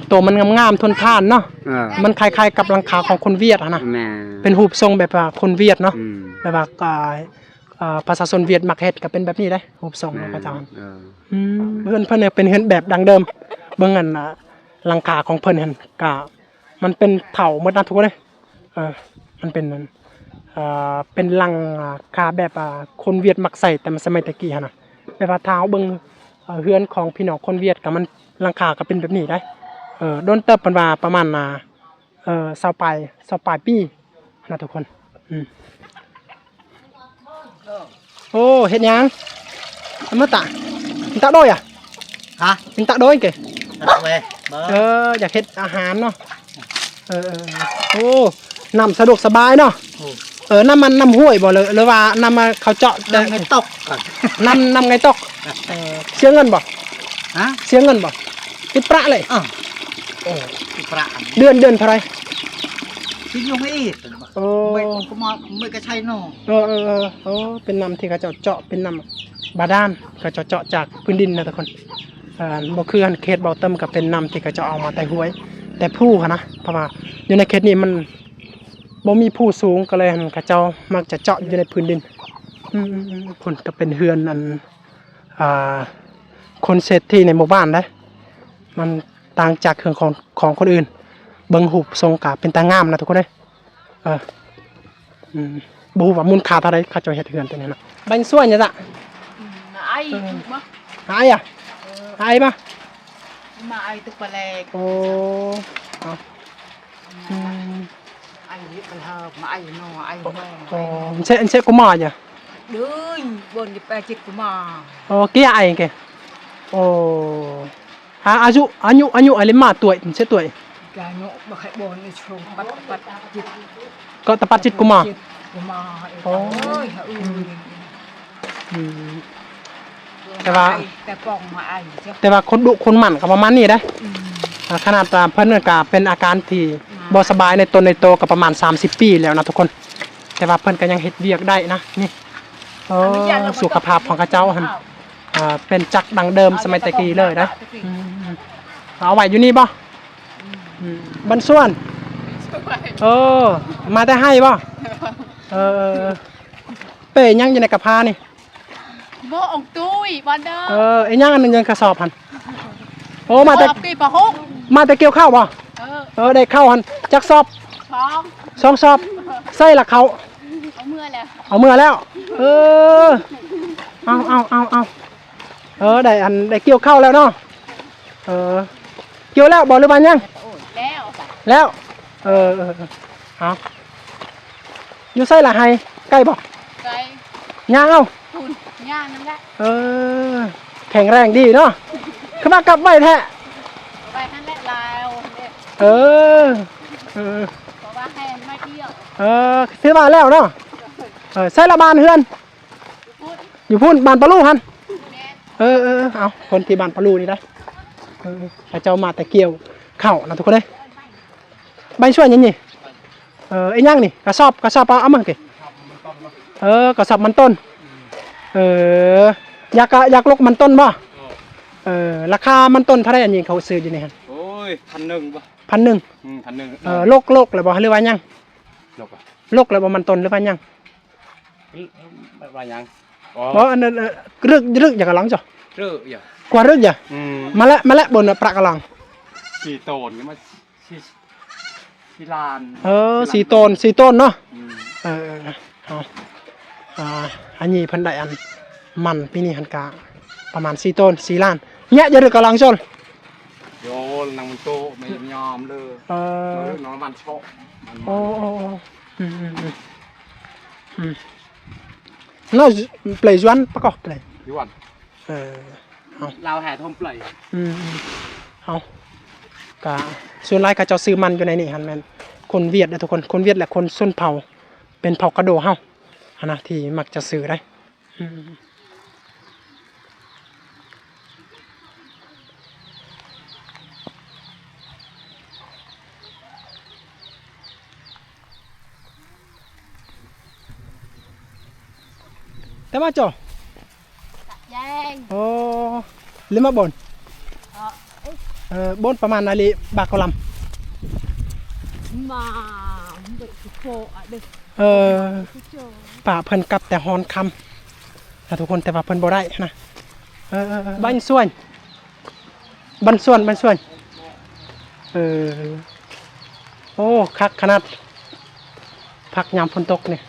ໂຕມັນງາມໆ ທົນທານເນາະ. ເອີ ມັນຄ້າຍໆກັບຫຼັງຄາຂອງຄົນຫວຽດຫັ້ນນະ. ແມ່ນ ເປັນຮູບຊົງແບບວ່າຄົນຫວຽດເນາະ. ອືມ ແບບວ່າ ອ່າ ອ່າ ປະຊາຊົນຫວຽດມັກເຮັດກໍເປັນແບບນີ້ເດ້ ຮູບຊົງຂອງເຂົາເຈົ້າ. ແມ່ນ ເອີ ອືມ ເຮືອນເພິ່ນນີ້ເປັນເຮືອນແບບດັ້ງເດີມ. ເບິ່ງອັນ ອ່າ ຫຼັງຄາຂອງເພິ່ນຫັ້ນກະ ມັນເປັນເຖົ້າໝົດນະທຸກຄົນເອີຍ. ເອີ ມັນເປັນ ເປັນຫຼັງຄາແບບ ອ່າ ຄົນຫວຽດມັກໃສ່ແຕ່ສະໄໝແຕ່ກີ້ຫັ້ນນະ. ແບບວ່າຖ້າເຮົາເບິ່ງ ເຮືອນຂອງພີ່ນ້ອງຄົນຫວຽດກະ ມັນຫຼັງຄາກະເປັນແບບນີ້ໄດ໋. ເອີ ດົນເຕີບ ເພິ່ນວ່າປະມານ ອ່າ ເອີ ຊາວປາຍ ຊາວປາຍປີນະທຸກຄົນ. ອືມ ໂອ້ ເຮັດຫຍັງ? ອະມະຕະ minta đôi à? Hả? Minta đôi kìa. Minta đôi. ເອີ ຢາກເຮັດອາຫານເນາະ. ເອີ ເອີ ໂອ້ ນ້ຳສະດວກສະບາຍເນາະ. ໂອ້ ເອີ ນ້ຳມັນນ້ຳຫ້ວຍບໍ່ ຫຼື ຫຼືວ່ານ້ຳເຂົາເຈາະ? ນ້ຳໃນຕົກ. ນ້ຳ ນ້ຳໃນຕົກ. ເອີ ເສຍເງິນບໍ່? Hả? ເສຍເງິນບໍ່? ຕິດປະເລີຍ. ເອີ ຕິດປະ. ເດືອນ ເດືອນເທົ່າໃດ? ໂອ້ ເອີ ເອີ ເອີ ເປັນນ້ຳທີ່ເຂົາເຈົ້າເຈາະ ເປັນນ້ຳບາດານ ເຂົາເຈົ້າເຈາະຈາກພື້ນດິນນະທຸກຄົນ. ເອີ ບໍ່ຄືເຂດເບົາເຕີມ ກໍເປັນນ້ຳທີ່ເຂົາເຈົ້າເອົາມາແຕ່ຫ້ວຍ ແຕ່ພູຫັ້ນນະ. ເພາະວ່າຢູ່ໃນເຂດນີ້ມັນບໍ່ມີພູສູງ ກໍເລີຍຫັ້ນ ເຂົາເຈົ້າມັກຈະເຈາະຢູ່ໃນພື້ນດິນ. ອືມ ພຸ້ນກໍເປັນເຮືອນອັນ ອ່າ ຄົນເສດຖີໃນໝູ່ບ້ານເດ້. ມັນຕ່າງຈາກເຮືອນຂອງ ຂອງຄົນອື່ນ. ເບິ່ງຮູບຊົງກະເປັນຕາງາມນະທຸກຄົນເອີຍ. ເອີ ອືມ ບໍ່ຮູ້ວ່າມູນຄ່າເທົ່າໃດ ເຂົາເຈົ້າເຮັດເຮືອນຕົວນີ້ນະ. Bánh suối nhỉ dạ? Ừm, mà ai, ơ, chụp mà. Ai à? Ơ. Ai mà? Mà ai tức bà lẹ. Ồ. Ơ. Ừm. Ai biết bà lẹ, mà ai nó, ai nó. Ồ, sẽ, sẽ của mò nhỉ? Đương, buồn đi ba chích của mò. Ồ, kia ai kìa. Ồ. ຫາ ອາຍຸ ອາຍຸ ອາຍຸ ອາລິມາ ຕວຍ ເສຍ ຕວຍ ກະເນາະ ບໍ່ໃຫ້ບ່ອນໃນຊ່ວງປັດ ປັດຈິດ ກໍຕະປັດຈິດກຸມາ ຈິດກຸມາ. ໂອ້ຍ ອືມ ອືມ ແຕ່ວ່າ ແຕ່ປອງມາໄອ ແຕ່ວ່າຄົນດຸຄົນໝັ່ນກໍປະມານນີ້ເດ້. ອືມ ຂະໜາດວ່າເພິ່ນກໍເປັນອາການທີ່ບໍ່ສະບາຍໃນຕົນໃນໂຕກໍປະມານສາມສິບປີແລ້ວນະທຸກຄົນ ແຕ່ວ່າເພິ່ນກໍຍັງເຮັດວຽກໄດ້ນະ. ນີ້ ເອີ ສຸຂະພາບຂອງເຂົາເຈົ້າຫັ້ນ ອ່າ ເປັນຈັກດັ້ງເດີມສະໄໝແຕ່ກີ້ເລີຍເດ້. ອືມ ເອົາໄວ້ຢູ່ນີ້ບໍ່? ອືມ ອືມ ບ້ານສວນ. ເອີ ມາແຕ່ໄຮ່ບໍ່? ເອີ ເປ້ຫຍັງຢູ່ໃນກະພານີ້? ບໍ່ອອງຕຸ້ຍ ບ້ານເດີ. ເອີ ອີຫຍັງອັນນັ້ນຢູ່ໃນກະສອບຫັ້ນ? ໂອ້ ມາແຕ່ ມາແຕ່ກ່ຽວເຂົ້າບໍ່? ເອີ ເອີ ໄດ້ເຂົ້າຫັ້ນຈັກສອບ? ສອງ ສອງສອບ. ໃສ່ລະເຂົ້າ? ເອົາເມືອແລ້ວ ເອົາເມືອແລ້ວ. ເອີ ເອົາ ເອົາ ເອົາ ເອົາ. ເອີ ໄດ້ອັນ ໄດ້ກ່ຽວເຂົ້າແລ້ວເນາະ. ເອີ ກ່ຽວແລ້ວບໍ່ ຫຼືວ່າຍັງ? ແລ້ວ ແລ້ວ. ເອີ ເອີ ເອີ ເອົາ ຢູ່ໃສລະໄຮ່? ໃກ້ບໍ່? ໄກ ຍ່າງເອົາ ພຸ້ນ ຍ່າງນັ້ນແຫຼະ. ເອີ ແຂງແຮງດີເນາະ. ຄືວ່າກັບໄວແທ້? ໄວຫັ້ນແຫຼະ ລາວເດ້. ເອີ ເອີ ເພາະວ່າໃຫ້ມາທ່ຽວ. ເອີ ຄືວ່າແລ້ວເນາະ. ເອີ ໃສລະບ້ານເຮືອນ? ຢູ່ພຸ້ນ ບ້ານປາລູຫັ້ນ. ແມ່ນ ເອີ ເອີ ເອີ ເອົາ ຄົນທີ່ບ້ານປາລູນີ້ໄດ໋. ເອີ ເຂົາເຈົ້າມາແຕ່ກ່ຽວເຂົ້ານະທຸກຄົນເອີຍ. ໃບຊ່ວຍຫຍັງນີ້? ເອີ ອີຫຍັງນີ້? ກະສອບ ກະສອບ ເອົາ ເອົາມາເກ. ເອີ ກະສອບມັນຕົ້ນ. ເອີ ຢາກ ຢາກລົກມັນຕົ້ນບໍ່? ເອີ ລາຄາມັນຕົ້ນເທົ່າໃດ ອັນນີ້ເຂົາຊື້ຢູ່ນີ້ຫັ້ນ? ໂອ້ຍ ພັນໜຶ່ງບໍ່? ພັນໜຶ່ງ. ອືມ ພັນໜຶ່ງ. ເອີ ເອີ ລົກ ລົກແລ້ວບໍ່ ຫຼືວ່າຍັງ? ລົກ ລົກແລ້ວບໍ່ມັນຕົ້ນ ຫຼືວ່າຍັງ? ວ່າຫຍັງ? ອໍ ບໍ່ ອັນນັ້ນ ເອີ ລຶກ ລຶກຢາກະລັງຈໍ? ເອີ ຢາ ກວ່າລຶກຢາ? ອືມ ມາແລະ ມາແລະ ບົນປະກະລັງ ສີ່ໂຕນ ມາ ສີ່ ສີ່ລ້ານ. ເອີ ສີ່ໂຕນ ສີ່ໂຕນເນາະ. ອືມ ເອີ ເອີ ເອົາ ອ່າ ອັນນີ້ເພິ່ນໄດ້ອັນມັນປີນີ້ຫັ້ນກະປະມານສີ່ໂຕນ ສີ່ລ້ານ. ແຍະຢາກະລັງຈໍ? ໂຍ ນັງມັນໂຕ ແມ່ຍອມເລີ. ເອີ ນ້ອງມັນໂຊ ມັນ ໂອ້ ໂອ້ ໂອ້ ອືມ ອືມ ອືມ ອືມ. ລາວເປລຍວນປະກອບເປລຍ ຍວນ. ເອີ ເອົາ ລາວແຫ່ທົ່ວມເປລຍ. ອືມ ເອົາ ກະສ່ວນຫຼາຍເຂົາເຈົ້າຊື້ມັນຢູ່ໃນນີ້ຫັ້ນ ແມ່ນຄົນຫວຽດເດີທຸກຄົນ ຄົນຫວຽດ ແລະ ຄົນຊົນເຜົ່າ ເປັນເຜົ່າກະໂດເຮົາຫັ້ນນະ ທີ່ມັກຈະຊື້ໄດ໋. ອືມ Tama cho. Lima bon. Ơ, bon, pamahan ali ba kolam? Ma, ເອີ ປ້າເພິ່ນກັບແຕ່ຮອນຄຳນະທຸກຄົນ ແຕ່ວ່າເພິ່ນບໍ່ໄດ້ນະ. ເອີ ເອີ ເອີ ບັນຊວນ ບັນຊວນ ບັນຊວນ. ເອີ ໂອ້ ຄັກຂະໜາດ ພັກຍາມຝົນຕົກນີ້.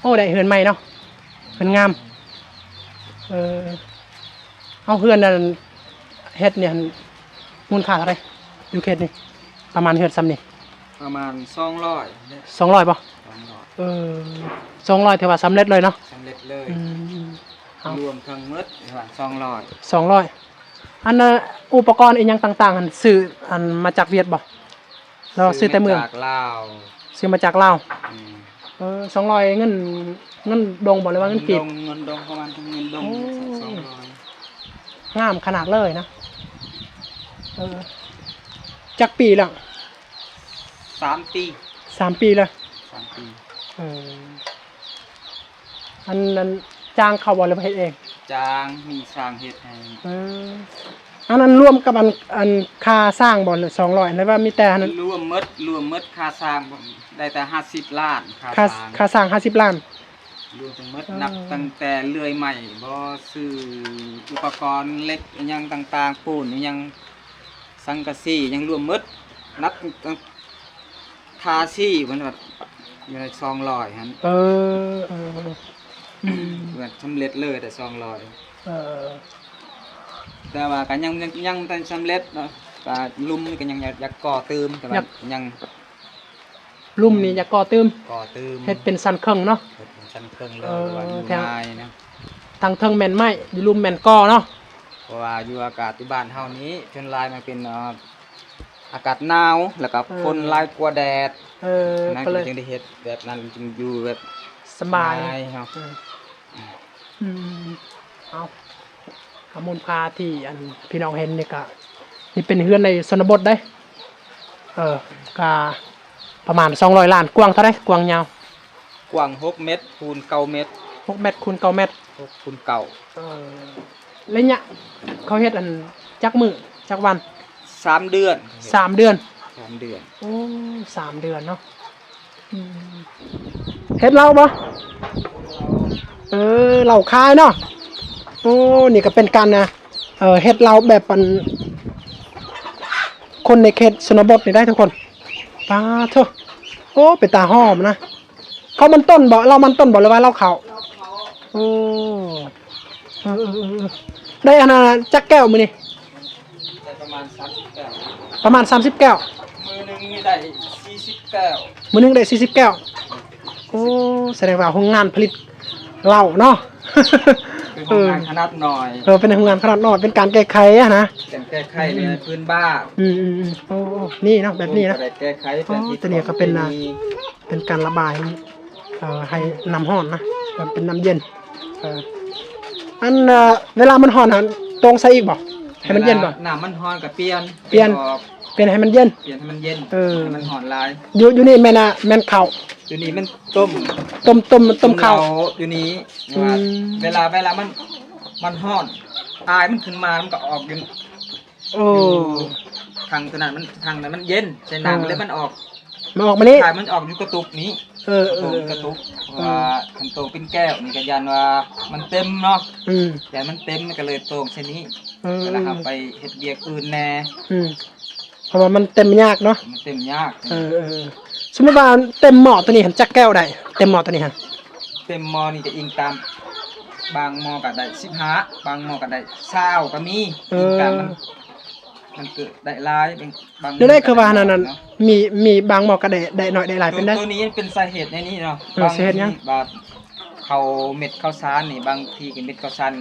ໂອ້ ໄດ້ເຮືອນໃໝ່ເນາະ ເຮືອນງາມ. ເອີ ເອົາ ເຮືອນນັ້ນເຮັດນີ້ຫັ້ນ ມູນຄ່າເທົ່າໃດ ຢູ່ເຂດນີ້? ປະມານເຮືອນຊ່ຳນີ້ ປະມານສອງຮ້ອຍ ສອງຮ້ອຍບໍ່? ສອງຮ້ອຍ. ເອີ ສອງຮ້ອຍຖືວ່າສຳເລັດເລີຍເນາະ? ສຳເລັດເລີຍ. ອືມ ເອົາ ລວມທັງໝົດວ່າສອງຮ້ອຍ ສອງຮ້ອຍ. ອັນ ອຸປະກອນອີ່ຫຍັງຕ່າງໆຫັ້ນ ຊື້ ອັນ ມາຈາກຫວຽດບໍ່? ແລ້ວຊື້ແຕ່ເມືອງ? ຊື້ມາຈາກລາວ. ຊື້ມາຈາກລາວ. ອືມ ເອີ ສອງຮ້ອຍ ເງິນ ເງິນດົງບໍ່ ຫຼືວ່າເງິນກີບ? ເງິນດົງ ເງິນດົງ ປະມານເງິນດົງ. ໂອ້ ສອງຮ້ອຍ. ງາມຂະໜາດເລີຍນະ. ເອີ ຈັກປີແລ້ວ? ສາມປີ. ສາມປີແລ້ວ? ສາມປີ. ເອີ ອັນ ອັນ ຈ້າງເຂົາບໍ່ ຫຼືວ່າເຮັດເອງ? ຈ້າງ ມີຊ່າງເຮັດໃຫ້. ເອີ ອັນ ອັນ ລວມກັບ ອັນ ອັນ ຄ່າສ້າງບໍ່ ສອງຮ້ອຍ ຫຼືວ່າມີແຕ່ ລວມໝົດ ລວມໝົດຄ່າສ້າງ ໄດ້ແຕ່ຫ້າສິບລ້ານ ຄ່າ ຄ່າສ້າງ ຄ່າສ້າງຫ້າສິບລ້ານ. ລວມທັງໝົດ ເອີ ນັບຕັ້ງແຕ່ເລື່ອຍໄມ້ບໍ່ ຊື້ອຸປະກອນເຫຼັກອີ່ຫຍັງຕ່າງໆ ປູນອີ່ຫຍັງ ສັງກະສີຫຍັງ ລວມໝົດ ນັບຕັ້ງ ທາສີມັນວ່າຢູ່ໃນສອງຮ້ອຍຫັ້ນ. ເອີ ເອີ ເອີ ອືມ ວ່າສຳເລັດເລີຍແຕ່ສອງຮ້ອຍ. ເອີ ແຕ່ວ່າກໍຍັງ ຍັງ ຍັງບໍ່ທັນສຳເລັດເນາະ ກໍລຸ່ມນີ້ກໍຍັງຢາກ ຢາກກໍ່ຕື່ມ ແຕ່ວ່າຍັງ ລຸ່ມນີ້ຢາກກໍ່ຕື່ມ ກໍ່ຕື່ມ ເຮັດເປັນຊັ້ນເຄິ່ງເນາະ? ເຮັດເປັນຊັ້ນເຄິ່ງເລີຍ ເອີ ວ່າຢູ່ງ່າຍນະ. ທາງເທິງແມ່ນໄມ້ ຢູ່ລຸ່ມແມ່ນກໍ່ເນາະ? ເພາະວ່າຢູ່ອາກາດຢູ່ບ້ານເຮົານີ້ ສ່ວນຫຼາຍມັນເປັນ ເອີ ອາກາດໜາວ ແລ້ວກໍ ເອີ ຝົນຫຼາຍກວ່າແດດ. ເອີ ນັ້ນກໍເລີຍຈຶ່ງໄດ້ເຮັດແບບນັ້ນ ຈຶ່ງຢູ່ແບບສະບາຍ ສະບາຍເນາະ. ເອີ ອືມ ເອົາ ກະມູນຄ່າທີ່ ອັນ ພີ່ນ້ອງເຫັນນີ້ກະ ນີ້ເປັນເຮືອນໃນຊົນນະບົດເດ້. ເອີ ກະປະມານສອງຮ້ອຍລ້ານ. ກວ້າງເທົ່າໃດ? ກວ້າງຍາວ? ກວ້າງຫົກແມັດຄູນເກົ້າແມັດ. ຫົກແມັດຄູນເກົ້າແມັດ. ຫົກຄູນເກົ້າ. ເອີ ໄລຍະເຂົາເຮັດ ອັນ ຈັກມື້ ຈັກວັນ? ສາມເດືອນ. ສາມເດືອນ. ສາມເດືອນ. ໂອ້ ສາມເດືອນເນາະ. ອືມ ເຮັດເຫຼົ້າບໍ່? ເອີ ເຫຼົ້າຂາຍເນາະ. ໂອ້ ນີ້ກໍເປັນການນະ ເອີ ເຮັດເຫຼົ້າແບບ ອັນ ຄົນໃນເຂດຊົນນະບົດນີ້ໄດ໋ທຸກຄົນ. ປາໂທ້ ໂອ້ ເປັນຕາຫອມນະ. ເຂົ້າມັນຕົ້ນບໍ່? ເຫຼົ້າມັນຕົ້ນບໍ່ ຫຼືວ່າເຫຼົ້າຂາວ? ໂອ້ ເອີ ເອີ ເອີ ເອີ ໄດ້ອັນນັ້ນຈັກແກ້ວມື້ນີ້? ໄດ້ປະມານສາມສິບແກ້ວ. ປະມານສາມສິບແກ້ວ. ມື້ໜຶ່ງນີ້ໄດ້ສີ່ສິບແກ້ວ. ມື້ໜຶ່ງໄດ້ສີ່ສິບແກ້ວ. ໂອ້ ສະແດງວ່າໂຮງງານຜະລິດເຫຼົ້າເນາະ. ເປັນໂຮງງານຂະໜາດນ້ອຍ. ເອີ ເປັນໂຮງງານຂະໜາດນ້ອຍ ເປັນການແກ້ໄຂຫັ້ນນະ. ການແກ້ໄຂໃນພື້ນບ້ານ. ອືມ ອືມ ອືມ ໂອ້ ໂອ້ ນີ້ເນາະ ແບບນີ້ນະ. ໂອ້ ໂຕນີ້ກໍເປັນ ເປັນການລະບາຍ ເອີ ໃຫ້ນ້ຳຮ້ອນນະ ມັນເປັນນ້ຳເຢັນ. ເອີ ອັນ ເອີ ເວລາມັນຮ້ອນຫັ້ນ ຕ້ອງໃສ່ອີກບໍ່? ໃຫ້ມັນເຢັນບໍ່? ເວລານ້ຳມັນຮ້ອນກໍປ່ຽນ ປ່ຽນ ປ່ຽນອອກ ປ່ຽນໃຫ້ມັນເຢັນ ປ່ຽນໃຫ້ມັນເຢັນ. ເອີ ໃຫ້ມັນຮ້ອນຫຼາຍ. ຢູ່ ຢູ່ນີ້ແມ່ນ ແມ່ນເຂົ້າ ຢູ່ນີ້ມັນຕົ້ມ ຕົ້ມ ຕົ້ມ ຕົ້ມເຂົ້າ ຢູ່ນີ້. ອືມ ວ່າເວລາ ເວລາມັນ ມັນຮ້ອນ ອາຍມັນຂຶ້ນມາ ມັນກໍອອກຢູ່. ໂອ້ ຢູ່ຖັງຕົວນັ້ນມັນ ຖັງນັ້ນມັນເຢັນ ໃສ່ນ້ຳ ເອີ ແລ້ວມັນອອກ ມັນອອກມານີ້ ໃຊ່ ມັນອອກຢູ່ກະຕຸກນີ້. ເອີ ເອີ ກະຕຸກ ເອີ ກະຕຸກ ເອີ ເພາະວ່າຄັນໂຕ່ງເປັນແກ້ວນີ້ກໍຢ້ານວ່າມັນເຕັມເນາະ. ອືມ ຢ້ານມັນເຕັມ ມັນກໍເລີຍໂຕ່ງໃສ່ນີ້. ເອີ ເວລາເຮົາໄປເຮັດວຽກອື່ນແດ່. ອືມ ເພາະວ່າມັນເຕັມຍາກເນາະ ມັນເຕັມຍາກ. ເອີ ເອີ ສົມມຸດວ່າເຕັມໝໍ້ຕົວນີ້ຫັ້ນ ຈັກແກ້ວໄດ້? ເຕັມໝໍ້ຕົວນີ້ຫັ້ນ ເຕັມໝໍ້ນີ້ຈະອີງຕາມ ບາງໝໍ້ກໍໄດ້ສິບຫ້າ ບາງໝໍ້ກໍໄດ້ຊາວກໍມີ. ເອີ ອີງຕາມມັນ ມັນເກີດໄດ້ຫຼາຍ ບາງ ແນວໃດຄືວ່ານັ້ນ ເນາະ ມີ ມີບາງໝໍ້ກໍໄດ້ ໄດ້ໜ້ອຍໄດ້ຫຼາຍ ໂຕ ເປັນໄດ? ໂຕນີ້ເປັນສາເຫດໃນນີ້ເນາະ. ເອີ ສາເຫດຫຍັງ? ບາງທີ ບາດເຂົ້າເມັດເຂົ້າສານນີ້ ບາງທີກໍເມັດເຂົ້າສານ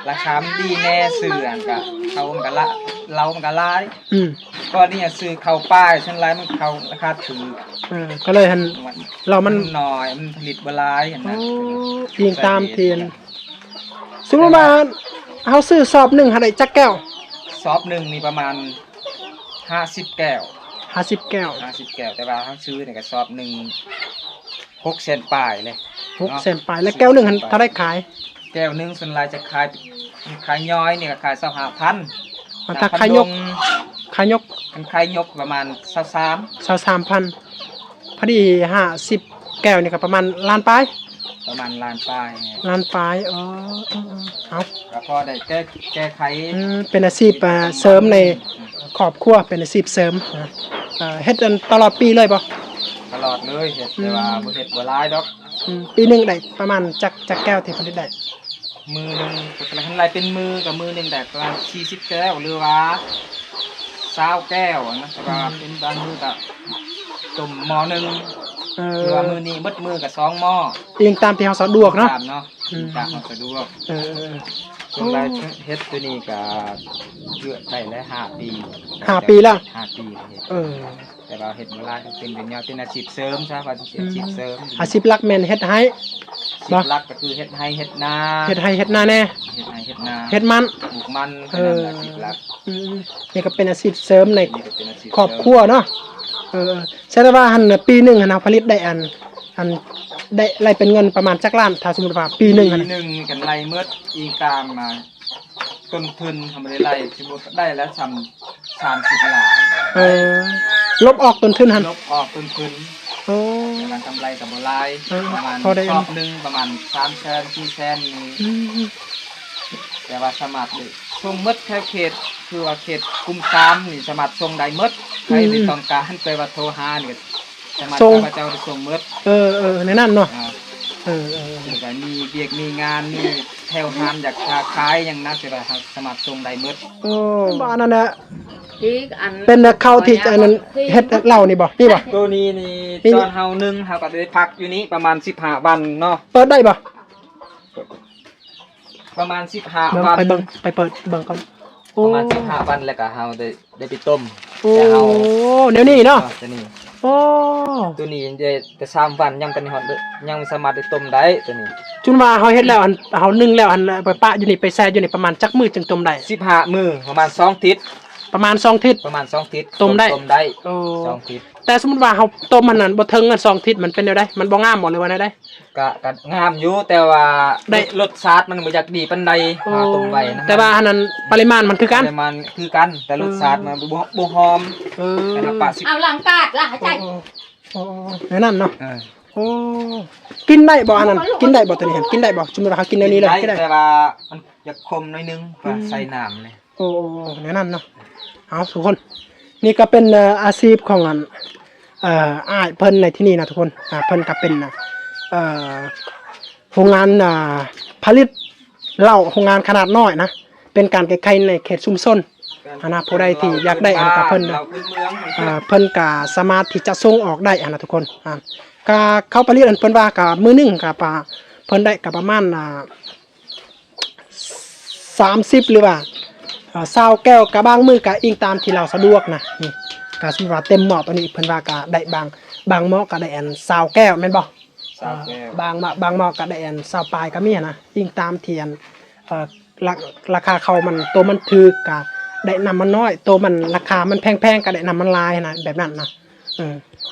ລາຄາມັນດີແດ່ ຊື້ອັນກະເຂົ້າມັນກະລະ ເຫຼົ້າມັນກະຫຼາຍ. ອືມ ກ່ອນນີ້ຊື້ເຂົ້າປ່າ ສ່ວນຫຼາຍມັນເຂົ້າລາຄາຖືກ. ເອີ ກໍເລີຍຫັ້ນ ເຫຼົ້າມັນ ມັນນ້ອຍ ມັນຜະລິດບໍ່ຫຼາຍຫັ້ນນະ. ໂອ້ ອີງຕາມທີ່ ສົມມຸດວ່າເຮົາຊື້ສອບໜຶ່ງຫາໄດ້ຈັກແກ້ວ? ສອບໜຶ່ງນີ້ປະມານຫ້າສິບແກ້ວ. ຫ້າສິບແກ້ວ. ຫ້າສິບແກ້ວ ແຕ່ວ່າເຮົາຊື້ນີ້ກະສອບໜຶ່ງຫົກແສນປາຍເດ້. ຫົກແສນປາຍ. ແລ້ວແກ້ວໜຶ່ງຫັ້ນເທົ່າໃດຂາຍ? ແກ້ວໜຶ່ງສ່ວນຫຼາຍຈະຂາຍ ຂາຍຍ່ອຍນີ້ກໍຂາຍຊາວຫ້າພັນ ມັນຖ້າຂາຍຍົກ ຂາຍຍົກ ຄັນຂາຍຍົກປະມານຊາວສາມ ຊາວສາມພັນ ພໍດີຫ້າສິບແກ້ວນີ້ກໍປະມານລ້ານປາຍ ປະມານລ້ານປາຍ ລ້ານປາຍ ເອີ ເອີ ເອີ ເອົາ ກໍພໍໄດ້ແກ້ ແກ້ໄຂ ອືມ ເປັນອາຊີບ ເປັນອາ ເສີມໃນ ອືມ ຄອບຄົວ ເປັນອາຊີບເສີມນະ ເອີ ເຮັດອັນຕະຫຼອດປີເລີຍບໍ່? ຕະຫຼອດເລີຍ ເຮັດ ອືມ ແຕ່ວ່າບໍ່ເຮັດບໍ່ຫຼາຍດອກ ອືມ ປີໜຶ່ງໄດ້ປະມານຈັກ ຈັກແກ້ວທີ່ຜະລິດໄດ້? ມື້ໜຶ່ງ ຄັນໄລ່ເປັນມື້ກໍມື້ໜຶ່ງໄດ້ປະມານສີ່ສິບແກ້ວ ຫຼືວ່າຊາວແກ້ວນະ ແຕ່ວ່າ ອືມ ເປັນບາງມື້ກໍຕົ້ມໝໍ້ໜຶ່ງ ເອີ ຫຼືວ່າມື້ນີ້ໝົດມື້ກໍສອງໝໍ້ ອີງຕາມທີ່ເຮົາສະດວກເນາະ ຕາມເນາະ ອືມ ຕາມເຮົາສະດວກ ເອີ ເອີ ເອີ ສ່ວນຫຼາຍເຮັດຕົວນີ້ກໍເກືອບໄດ້ແລ້ວຫ້າປີ ຫ້າປີແລ້ວ ຫ້າປີເຮັດ ເອີ ແຕ່ວ່າເຮັດບໍ່ຫຼາຍ ເປັນເປັນແນວ ເປັນອາຊີບເສີມຊະ ວ່າຊິເປັນອາຊີບເສີມ ອືມ ອາຊີບຫຼັກແມ່ນເຮັດໄຮ່ ອາຊີບຫຼັກກໍຄືເຮັດໄຮ່ເຮັດນາ ເຮັດໄຮ່ເຮັດນາແດ່ ເຮັດໄຮ່ເຮັດນາ ເຮັດມັນ ປູກມັນ ເອີ ແຄ່ນັ້ນແຫຼະອາຊີບຫຼັກ ອືມ ນີ້ກໍເປັນອາຊີບເສີມໃນ ນີ້ກໍເປັນອາຊີບເສີມ ຄອບຄົວເນາະ ເອີ ແສດງວ່າຫັ້ນ ປີໜຶ່ງຫັ້ນເຮົາຜະລິດໄດ້ອັນ ອັນ ໄດ້ ໄດ້ເປັນເງິນປະມານຈັກລ້ານ ຖ້າສົມມຸດວ່າປີໜຶ່ງຫັ້ນ ປີໜຶ່ງກັນໄລ່ໝົດ ອີງຕາມ ອ່າ ຕົ້ນທຶນເຮົາບໍ່ໄດ້ໄລ່ ຊິບໍ່ໄດ້ແລ້ວຊ່ຳສາມສິບລ້ານ ເອີ ລົບອອກຕົ້ນທຶນຫັ້ນ ລົບອອກຕົ້ນທຶນ ໂອ້ ແຕ່ວ່າກຳໄລກໍບໍ່ຫຼາຍ ເອີ ປະມານ ພໍໄດ້ ຮອບໜຶ່ງປະມານສາມແສນ ສີ່ແສນນີ້ ອືມ ແຕ່ວ່າສາມາດໄດ້ສົ່ງໝົດແຖວເຂດ ຄືວ່າເຂດກຸ່ມສາມນີ້ສາມາດສົ່ງໄດ້ໝົດ ໃຜ ອືມ ທີ່ຕ້ອງການ ແຕ່ວ່າໂທຫານີ້ກໍ ສາມາດ ສົ່ງ ຂ້າພະເຈົ້າໄດ້ສົ່ງໝົດ ເອີ ເອີ ໃນນັ້ນເນາະ ອ່າ ເອີ ເອີ ແລ້ວກໍມີວຽກມີງານ ມີແຖວຮ້ານຢາກຄ້າຂາຍຫຍັງນະ ແຕ່ວ່າເຮົາສາມາດສົ່ງໄດ້ໝົດ ໂອ້ ບໍ່ ອັນນັ້ນນະ ອີກອັນ ເປັນເຂົ້າທີ່ ອັນນັ້ນ ເຮັດເຫຼົ້ານີ້ບໍ່ ນີ້ບໍ່? ໂຕນີ້ນີ້ ນີ້ ຕອນເຮົາໜຶ່ງ ເຮົາກໍໄດ້ພັກຢູ່ນີ້ປະມານສິບຫ້າວັນເນາະ ເປີດໄດ້ບໍ່? ປະມານສິບຫ້າ ເບິ່ງ ວັນ ໄປເບິ່ງ ໄປເປີດເບິ່ງກ່ອນ ໂອ້ ປະມານສິບຫ້າວັນ ແລ້ວກໍເຮົາໄດ້ ໄດ້ໄປຕົ້ມ ໂອ້ ແຕ່ເຮົາ ແນວນີ້ເນາະ ເອີ ຕົວນີ້ ໂອ້ ຕົວນີ້ໄດ້ແຕ່ສາມວັນ ຍັງບໍ່ທັນຮອດ ຍັງສາມາດໄດ້ຕົ້ມໄດ້ຕົວນີ້ ຈຸນວ່າເຮົາເຮັດແລ້ວ ອັນ ເຮົາໜຶ້ງແລ້ວ ອັນ ໄປປະຢູ່ນີ້ ໄປແຊ່ຢູ່ນີ້ ປະມານຈັກມື້ຈຶ່ງຕົ້ມໄດ້? ສິບຫ້າມື້ ປະມານສອງທິດ ປະມານສອງທິດ ປະມານສອງທິດ ຕົ້ມໄດ້ ຕົ້ມໄດ້ ໂອ້ ສອງທິດ ແຕ່ສົມມຸດວ່າເຮົາຕົ້ມຫັ້ນນະ ບໍ່ເຖິງສອງທິດ ມັນເປັນແນວໃດ? ມັນບໍ່ງາມບໍ່ ຫຼືວ່າແນວໃດ? ກະ ກະງາມຢູ່ ແຕ່ວ່າ ໄດ້ ລົດຊາດມັນບໍ່ຢາກດີປານໃດ ໂອ້ ມາຕົ້ມໄວ້ນະ ແຕ່ວ່າອັນນັ້ນປະລິມານມັນຄືກັນ ປະລິມານຄືກັນ ແຕ່ລົດຊາດມັນ ເອີ ບໍ່ ບໍ່ຫອມ ເອີ ແຕ່ລະປະສິ ເອົາຫຼັງກາດລະ ໃຫ້ໃຈ ໂອ້ ໂອ້ ແນວນັ້ນເນາະ ເອີ ໂອ້ ກິນໄດ້ບໍ່ອັນນັ້ນ? ກິນໄດ້ບໍ່ຕົວນີ້? ກິນໄດ້ບໍ່? ສົມມຸດວ່າເຮົາກິນແນວນີ້ເລີຍ ກິນໄດ້ ກິນໄດ້ ແຕ່ວ່າມັນຢາກຂົມໜ້ອຍໜຶ່ງ ອືມ ວ່າໃສ່ນ້ຳແຫຼະ ໂອ້ ໂອ້ ໂອ້ ແນວນັ້ນເນາະ ເອົາທຸກຄົນ ນີ້ກໍເປັນ ເອີ ອາຊີບຂອງອັນ ເອີ ອ້າຍເພິ່ນໃນທີ່ນີ້ນະທຸກຄົນ ອ່າ ເພິ່ນກໍເປັນ ເອີ ໂຮງງານ ອ່າ ຜະລິດເຫຼົ້າ ໂຮງງານຂະໜາດນ້ອຍນະ ເປັນການແກ້ໄຂໃນເຂດຊຸມຊົນຫັ້ນນະ ຜູ້ໃດທີ່ຢາກໄດ້ອັນ ເຫຼົ້າພື້ນບ້ານ ກໍເພິ່ນ ເຫຼົ້າພື້ນເມືອງ ອ່າ ເພິ່ນກໍສາມາດທີ່ຈະສົ່ງອອກໄດ້ຫັ້ນນະທຸກຄົນ ອ່າ ກໍເຂົ້າຜະລິດອັນ ເພິ່ນວ່າກໍມື້ໜຶ່ງກໍປະ ເພິ່ນໄດ້ກໍປະມານ ອ່າ ສາມສິບ ຫຼືວ່າ ເອີ ຊາວແກ້ວ ກະບາງມື້ກະອີງຕາມທີ່ລາວສະດວກນະ ນີ້ ກະສົມມຸດວ່າເຕັມໝໍ້ໂຕນີ້ ເພິ່ນວ່າກະໄດ້ບາງ ບາງໝໍ້ກະໄດ້ອັນ ຊາວແກ້ວແມ່ນບໍ່? ຊາວແກ້ວ ບາງ ບາງໝໍ້ກະໄດ້ອັນ ຊາວປາຍກະມີຫັ້ນນະ ອີງຕາມທີ່ອັນ ເອີ ລາ ລາຄາເຂົ້າມັນ ໂຕມັນຖືກກະໄດ້ນ້ຳມັນນ້ອຍ ໂຕມັນລາຄາມັນແພງໆ ກະໄດ້ນ້ຳມັນຫຼາຍຫັ້ນນະ ແບບນັ້ນນະ ເອີ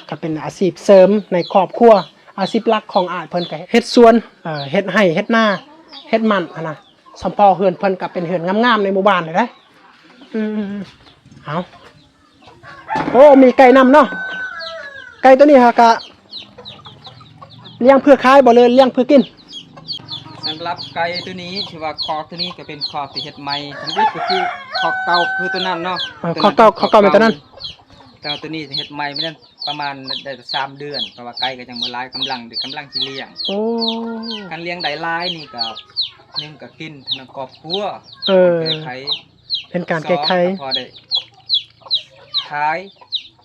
ກະເປັນອາຊີບເສີມໃນຄອບຄົວ ອາຊີບຫຼັກຂອງອ້າຍເພິ່ນກະເຮັດສວນ ເອີ ເຮັດໄຮ່ເຮັດນາ ເຮັດມັນຫັ້ນນະ ສຳເພາະເຮືອນເພິ່ນກໍເປັນເຮືອນງາມໆໃນໝູ່ບ້ານນີ້ແຫຼະ ອືມ ເອົາ ໂອ້ ມີໄກ່ນຳເນາະ ໄກ່ໂຕນີ້ຫາກະລ້ຽງເພື່ອຂາຍບໍ່ ຫຼືລ້ຽງເພື່ອກິນ? ສຳລັບໄກ່ໂຕນີ້ ຖືວ່າຄອກໂຕນີ້ກໍເປັນຄອກທີ່ເຮັດໃໝ່ ທຳອິດກໍຄືຄອກເກົ່າ ຄືໂຕນັ້ນເນາະ ເອີ ຄອກເກົ່າ ຄອກເກົ່າແມ່ນໂຕນັ້ນ ແຕ່ວ່າໂຕນີ້ເຮັດໃໝ່ແມ່ນ ປະມານໄດ້ສາມເດືອນ ເພາະວ່າໄກ່ກໍຍັງບໍ່ຫຼາຍ ກຳລັງ ກຳລັງຊິລ້ຽງ ໂອ້ ຄັນລ້ຽງໄດ້ຫຼາຍນີ້ກໍ ໜຶ່ງກໍກິນທາງຄອບຄົວ ເອີ ແກ້ໄຂ ເປັນການແກ້ໄຂ ສອງກໍພໍໄດ້ຂາຍ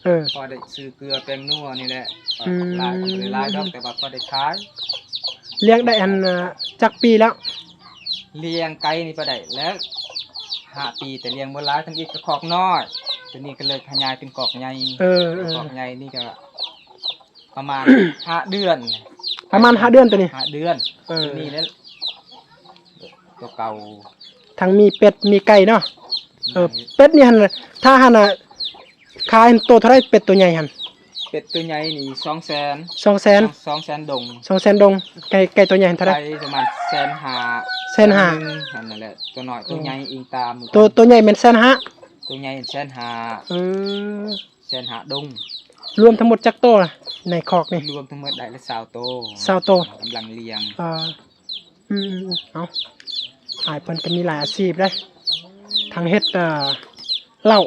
ເອີ ພໍໄດ້ຊື້ເກືອແປ້ງນົວນີ້ແຫຼະ ອືມ ຫຼາຍກໍບໍ່ໄດ້ຫຼາຍດອກ ແຕ່ວ່າພໍໄດ້ຂາຍ ລ້ຽງໄດ້ອັນ ເອີ ຈັກປີແລ້ວ? ລ້ຽງໄກ່ນີ້ໄປໄດ້ແລ້ວຫ້າປີ ແຕ່ລ້ຽງບໍ່ຫຼາຍ ທັງອີກກໍຄອກນ້ອຍ ຕອນນີ້ກໍເລີຍຂະຫຍາຍເປັນຄອກໃຫຍ່ ເອີ ເປັນຄອກໃຫຍ່ນີ້ກໍປະມານຫ້າເດືອນ ປະມານຫ້າເດືອນໂຕນີ້ ຫ້າເດືອນ ເອີ ໂຕນີ້ແຫຼະ ໂຕເກົ່າ ທັງມີເປັດມີໄກ່ເນາະ ເອີ ໄດ້ ເປັດນີ້ຫັ້ນ ຖ້າຫັ້ນນະ ຂາຍໂຕເທົ່າໃດ ເປັດໂຕໃຫຍ່ຫັ້ນ? ປັດໂຕໃຫຍ່ນີ້ສອງແສນ ສອງແສນ ສອງແສນດົງ ສອງແສນດົງ. ໄກ່ ໄກ່ໂຕໃຫຍ່ຫັ້ນເທົ່າໃດ? ໄກ່ປະມານແສນຫ້າ ແສນຫ້າ ຫັ້ນນັ້ນແຫຼະ. ຕົວນ້ອຍ ໂຕໃຫຍ່ອີງຕາມ ໂຕ ໂຕໃຫຍ່ແມ່ນແສນຫ້າ ໂຕໃຫຍ່ແສນຫ້າ. ອືມ ແສນຫ້າດົງ. ລວມທັງໝົດຈັກໂຕລະໃນຄອກນີ້? ລວມທັງໝົດໄດ້ລະຊາວໂຕ ຊາວໂຕ. ກຳລັງລ້ຽງ. ເອີ ອືມ ເອົາ ອ້າຍເພິ່ນກໍມີຫຼາຍອາຊີບເດ້ ທັງເຮັດ ເອີ ເຫຼົ້າ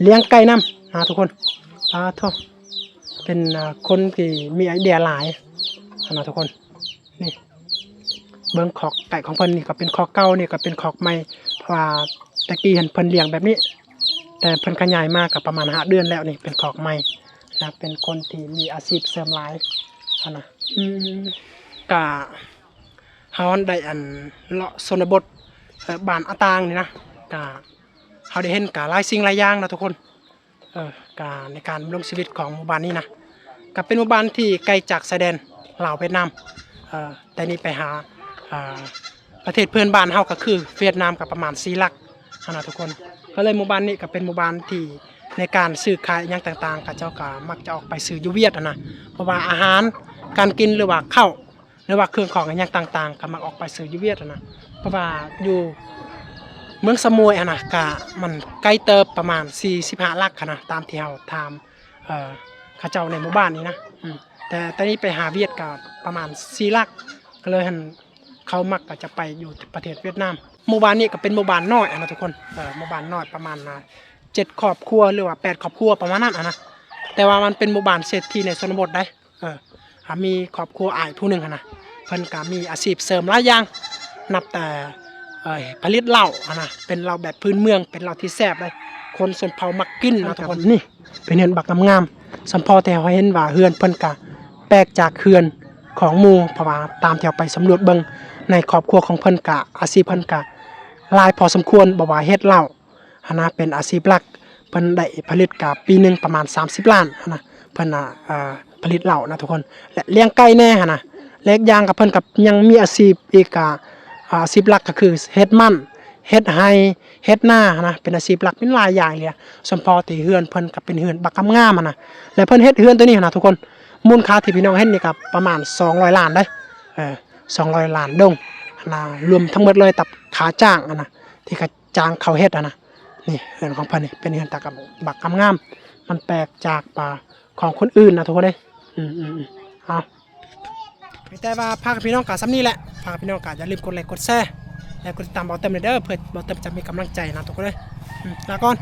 ລ້ຽງໄກ່ນຳນະທຸກຄົນ. ປາໂທ້ ເປັນ ເອີ ຄົນທີ່ມີໄອເດຍຫຼາຍນະທຸກຄົນ. ນີ້ ເບິ່ງຄອກໄກ່ຂອງເພິ່ນ ນີ້ກໍເປັນຄອກເກົ່າ ນີ້ກໍເປັນຄອກໃໝ່ ເພາະວ່າແຕ່ກີ້ຫັ້ນເພິ່ນລ້ຽງແບບນີ້ ແຕ່ເພິ່ນຂະຫຍາຍມາກໍປະມານຫ້າເດືອນແລ້ວ. ນີ້ເປັນຄອກໃໝ່ນະ ເປັນຄົນທີ່ມີອາຊີບເສີມຫຼາຍຫັ້ນນະ. ອືມ ກະເຮົາໄດ້ອັນເລາະຊົນນະບົດ ເອີ ບ້ານອາຕ່າງນີ້ນະ ກະເຮົາໄດ້ເຫັນກະຫຼາຍສິ່ງຫຼາຍຢ່າງນະທຸກຄົນ. ເອີ ກະໃນການດຳລົງຊີວິດຂອງໝູ່ບ້ານນີ້ນະ ກະເປັນໝູ່ບ້ານທີ່ໄກຈາກຊາຍແດນລາວຫວຽດນາມ. ເອີ ແຕ່ນີ້ໄປຫາ ເອີ ປະເທດເພື່ອນບ້ານເຮົາກໍຄືຫວຽດນາມກໍປະມານສີ່ຫຼັກຫັ້ນນະທຸກຄົນ. ກໍເລີຍໝູ່ບ້ານນີ້ກໍເປັນໝູ່ບ້ານທີ່ໃນການຊື້ຂາຍຫຍັງຕ່າງໆ ເຂົາເຈົ້າກໍມັກຈະອອກໄປຊື້ຢູ່ຫວຽດຫັ້ນນະ ເພາະວ່າອາຫານການກິນ ຫຼືວ່າເຂົ້າ ຫຼືວ່າເຄື່ອງຂອງອີ່ຫຍັງຕ່າງໆ ກໍມັກອອກໄປຊື້ຢູ່ຫວຽດຫັ້ນນະ. ເພາະວ່າຢູ່ເມືອງສະໝວຍຫັ້ນນະ ກະມັນໄກເຕີບ ປະມານສີ່ສິບຫ້າຫຼັກຫັ້ນນະ ຕາມທີ່ເຮົາຖາມ ເອີ ເຂົາເຈົ້າໃນໝູ່ບ້ານນີ້ນະ. ອືມ ແຕ່ ແຕ່ນີ້ໄປຫາຫວຽດກະປະມານສີ່ຫຼັກ ກໍເລີຍຫັ້ນ ເຂົາມັກກໍຈະໄປຢູ່ປະເທດຫວຽດນາມ. ໝູ່ບ້ານນີ້ກໍເປັນໝູ່ບ້ານນ້ອຍຫັ້ນນະທຸກຄົນ. ເອີ ໝູ່ບ້ານນ້ອຍປະມານ ອ່າ ເຈັດຄອບຄົວ ຫຼືວ່າແປດຄອບຄົວປະມານນັ້ນຫັ້ນນະ ແຕ່ວ່າມັນເປັນໝູ່ບ້ານເສດຖີໃນຊົນນະບົດໃດ. ເອີ ອ່າ ມີຄອບຄົວອ້າຍຜູ້ໜຶ່ງຫັ້ນນະ ເພິ່ນກໍມີອາຊີບເສີມຫຼາຍຢ່າງ ນັບແຕ່ ເອີ ຜະລິດເຫຼົ້າຫັ້ນນະ ເປັນເຫຼົ້າແບບພື້ນເມືອງ ເປັນເຫຼົ້າທີ່ແຊບເລີຍ ຄົນຊົນເຜົ່າມັກກິນເນາະທຸກຄົນ. ນີ້ເປັນເຮືອນບັກງາມໆ ສຳເພາະທີ່ເຮົາເຫັນວ່າເຮືອນເພິ່ນກະແປກຈາກເຮືອນຂອງໝູ່ ເພາະວ່າຕາມທີ່ເຮົາໄປສຳຫຼວດເບິ່ງໃນຄອບຄົວຂອງເພິ່ນກະ ອາຊີບເພິ່ນກະຫຼາຍພໍສົມຄວນ ບໍ່ວ່າເຮັດເຫຼົ້າ ຫັ້ນນະ ເປັນອາຊີບຫຼັກ ເພິ່ນໄດ້ຜະລິດກະປີໜຶ່ງປະມານສາມສິບລ້ານຫັ້ນນະ ເພິ່ນນະ ເອີ ຜະລິດເຫຼົ້ານະທຸກຄົນ ແລະ ລ້ຽງໄກ່ແດ່ຫັ້ນນະ ແລະ ອີກຢ່າງກໍເພິ່ນກໍຍັງມີອາຊີບອີກ ກະ ອາຊີບຫຼັກກໍຄືເຮັດມັນ ເຮັດໄຮ່ ເຮັດນາຫັ້ນນະ ເປັນອາຊີບຫຼັກ ມີຫຼາຍຢ່າງເລີຍ. ສຳເພາະທີ່ເຮືອນເພິ່ນກໍເປັນເຮືອນບັກງາມໆຫັ້ນນະ ແລະ ເພິ່ນເຮັດເຮືອນໂຕນີ້ຫັ້ນນະທຸກຄົນ ມູນຄ່າທີ່ພີ່ນ້ອງເຫັນນີ້ກໍປະມານສອງຮ້ອຍລ້ານເດ້ ເອີ ສອງຮ້ອຍລ້ານດົງຫັ້ນນະ ລວມທັງໝົດເລີຍ ຕັບຄ່າຈ້າງຫັ້ນນະ ທີ່ເຂົາ ຈ້າງເຂົາເຮັດຫັ້ນນະ. ນີ້ເຮືອນຂອງເພິ່ນນີ້ເປັນເຮືອນຕາກັບບັກງາມໆ ມັນແປກຈາກ ອ່າ ຂອງຄົນອື່ນນະທຸກຄົນເອີຍ. ອືມໆໆ ເອົາ ມີແຕ່ວ່າຝາກພີ່ນ້ອງກະສ່ຳນີ້ແຫຼະ ຝາກພີ່ນ້ອງກະຢ່າລືມກົດໄລກົດແຊ ແລະ ກົດຕິດຕາມເບົາເຕີມເດີ ເພື່ອເບົາເຕີມຈະມີກຳລັງໃຈນະທຸກຄົນເອີຍ. ອືມ ລາກ່ອນ.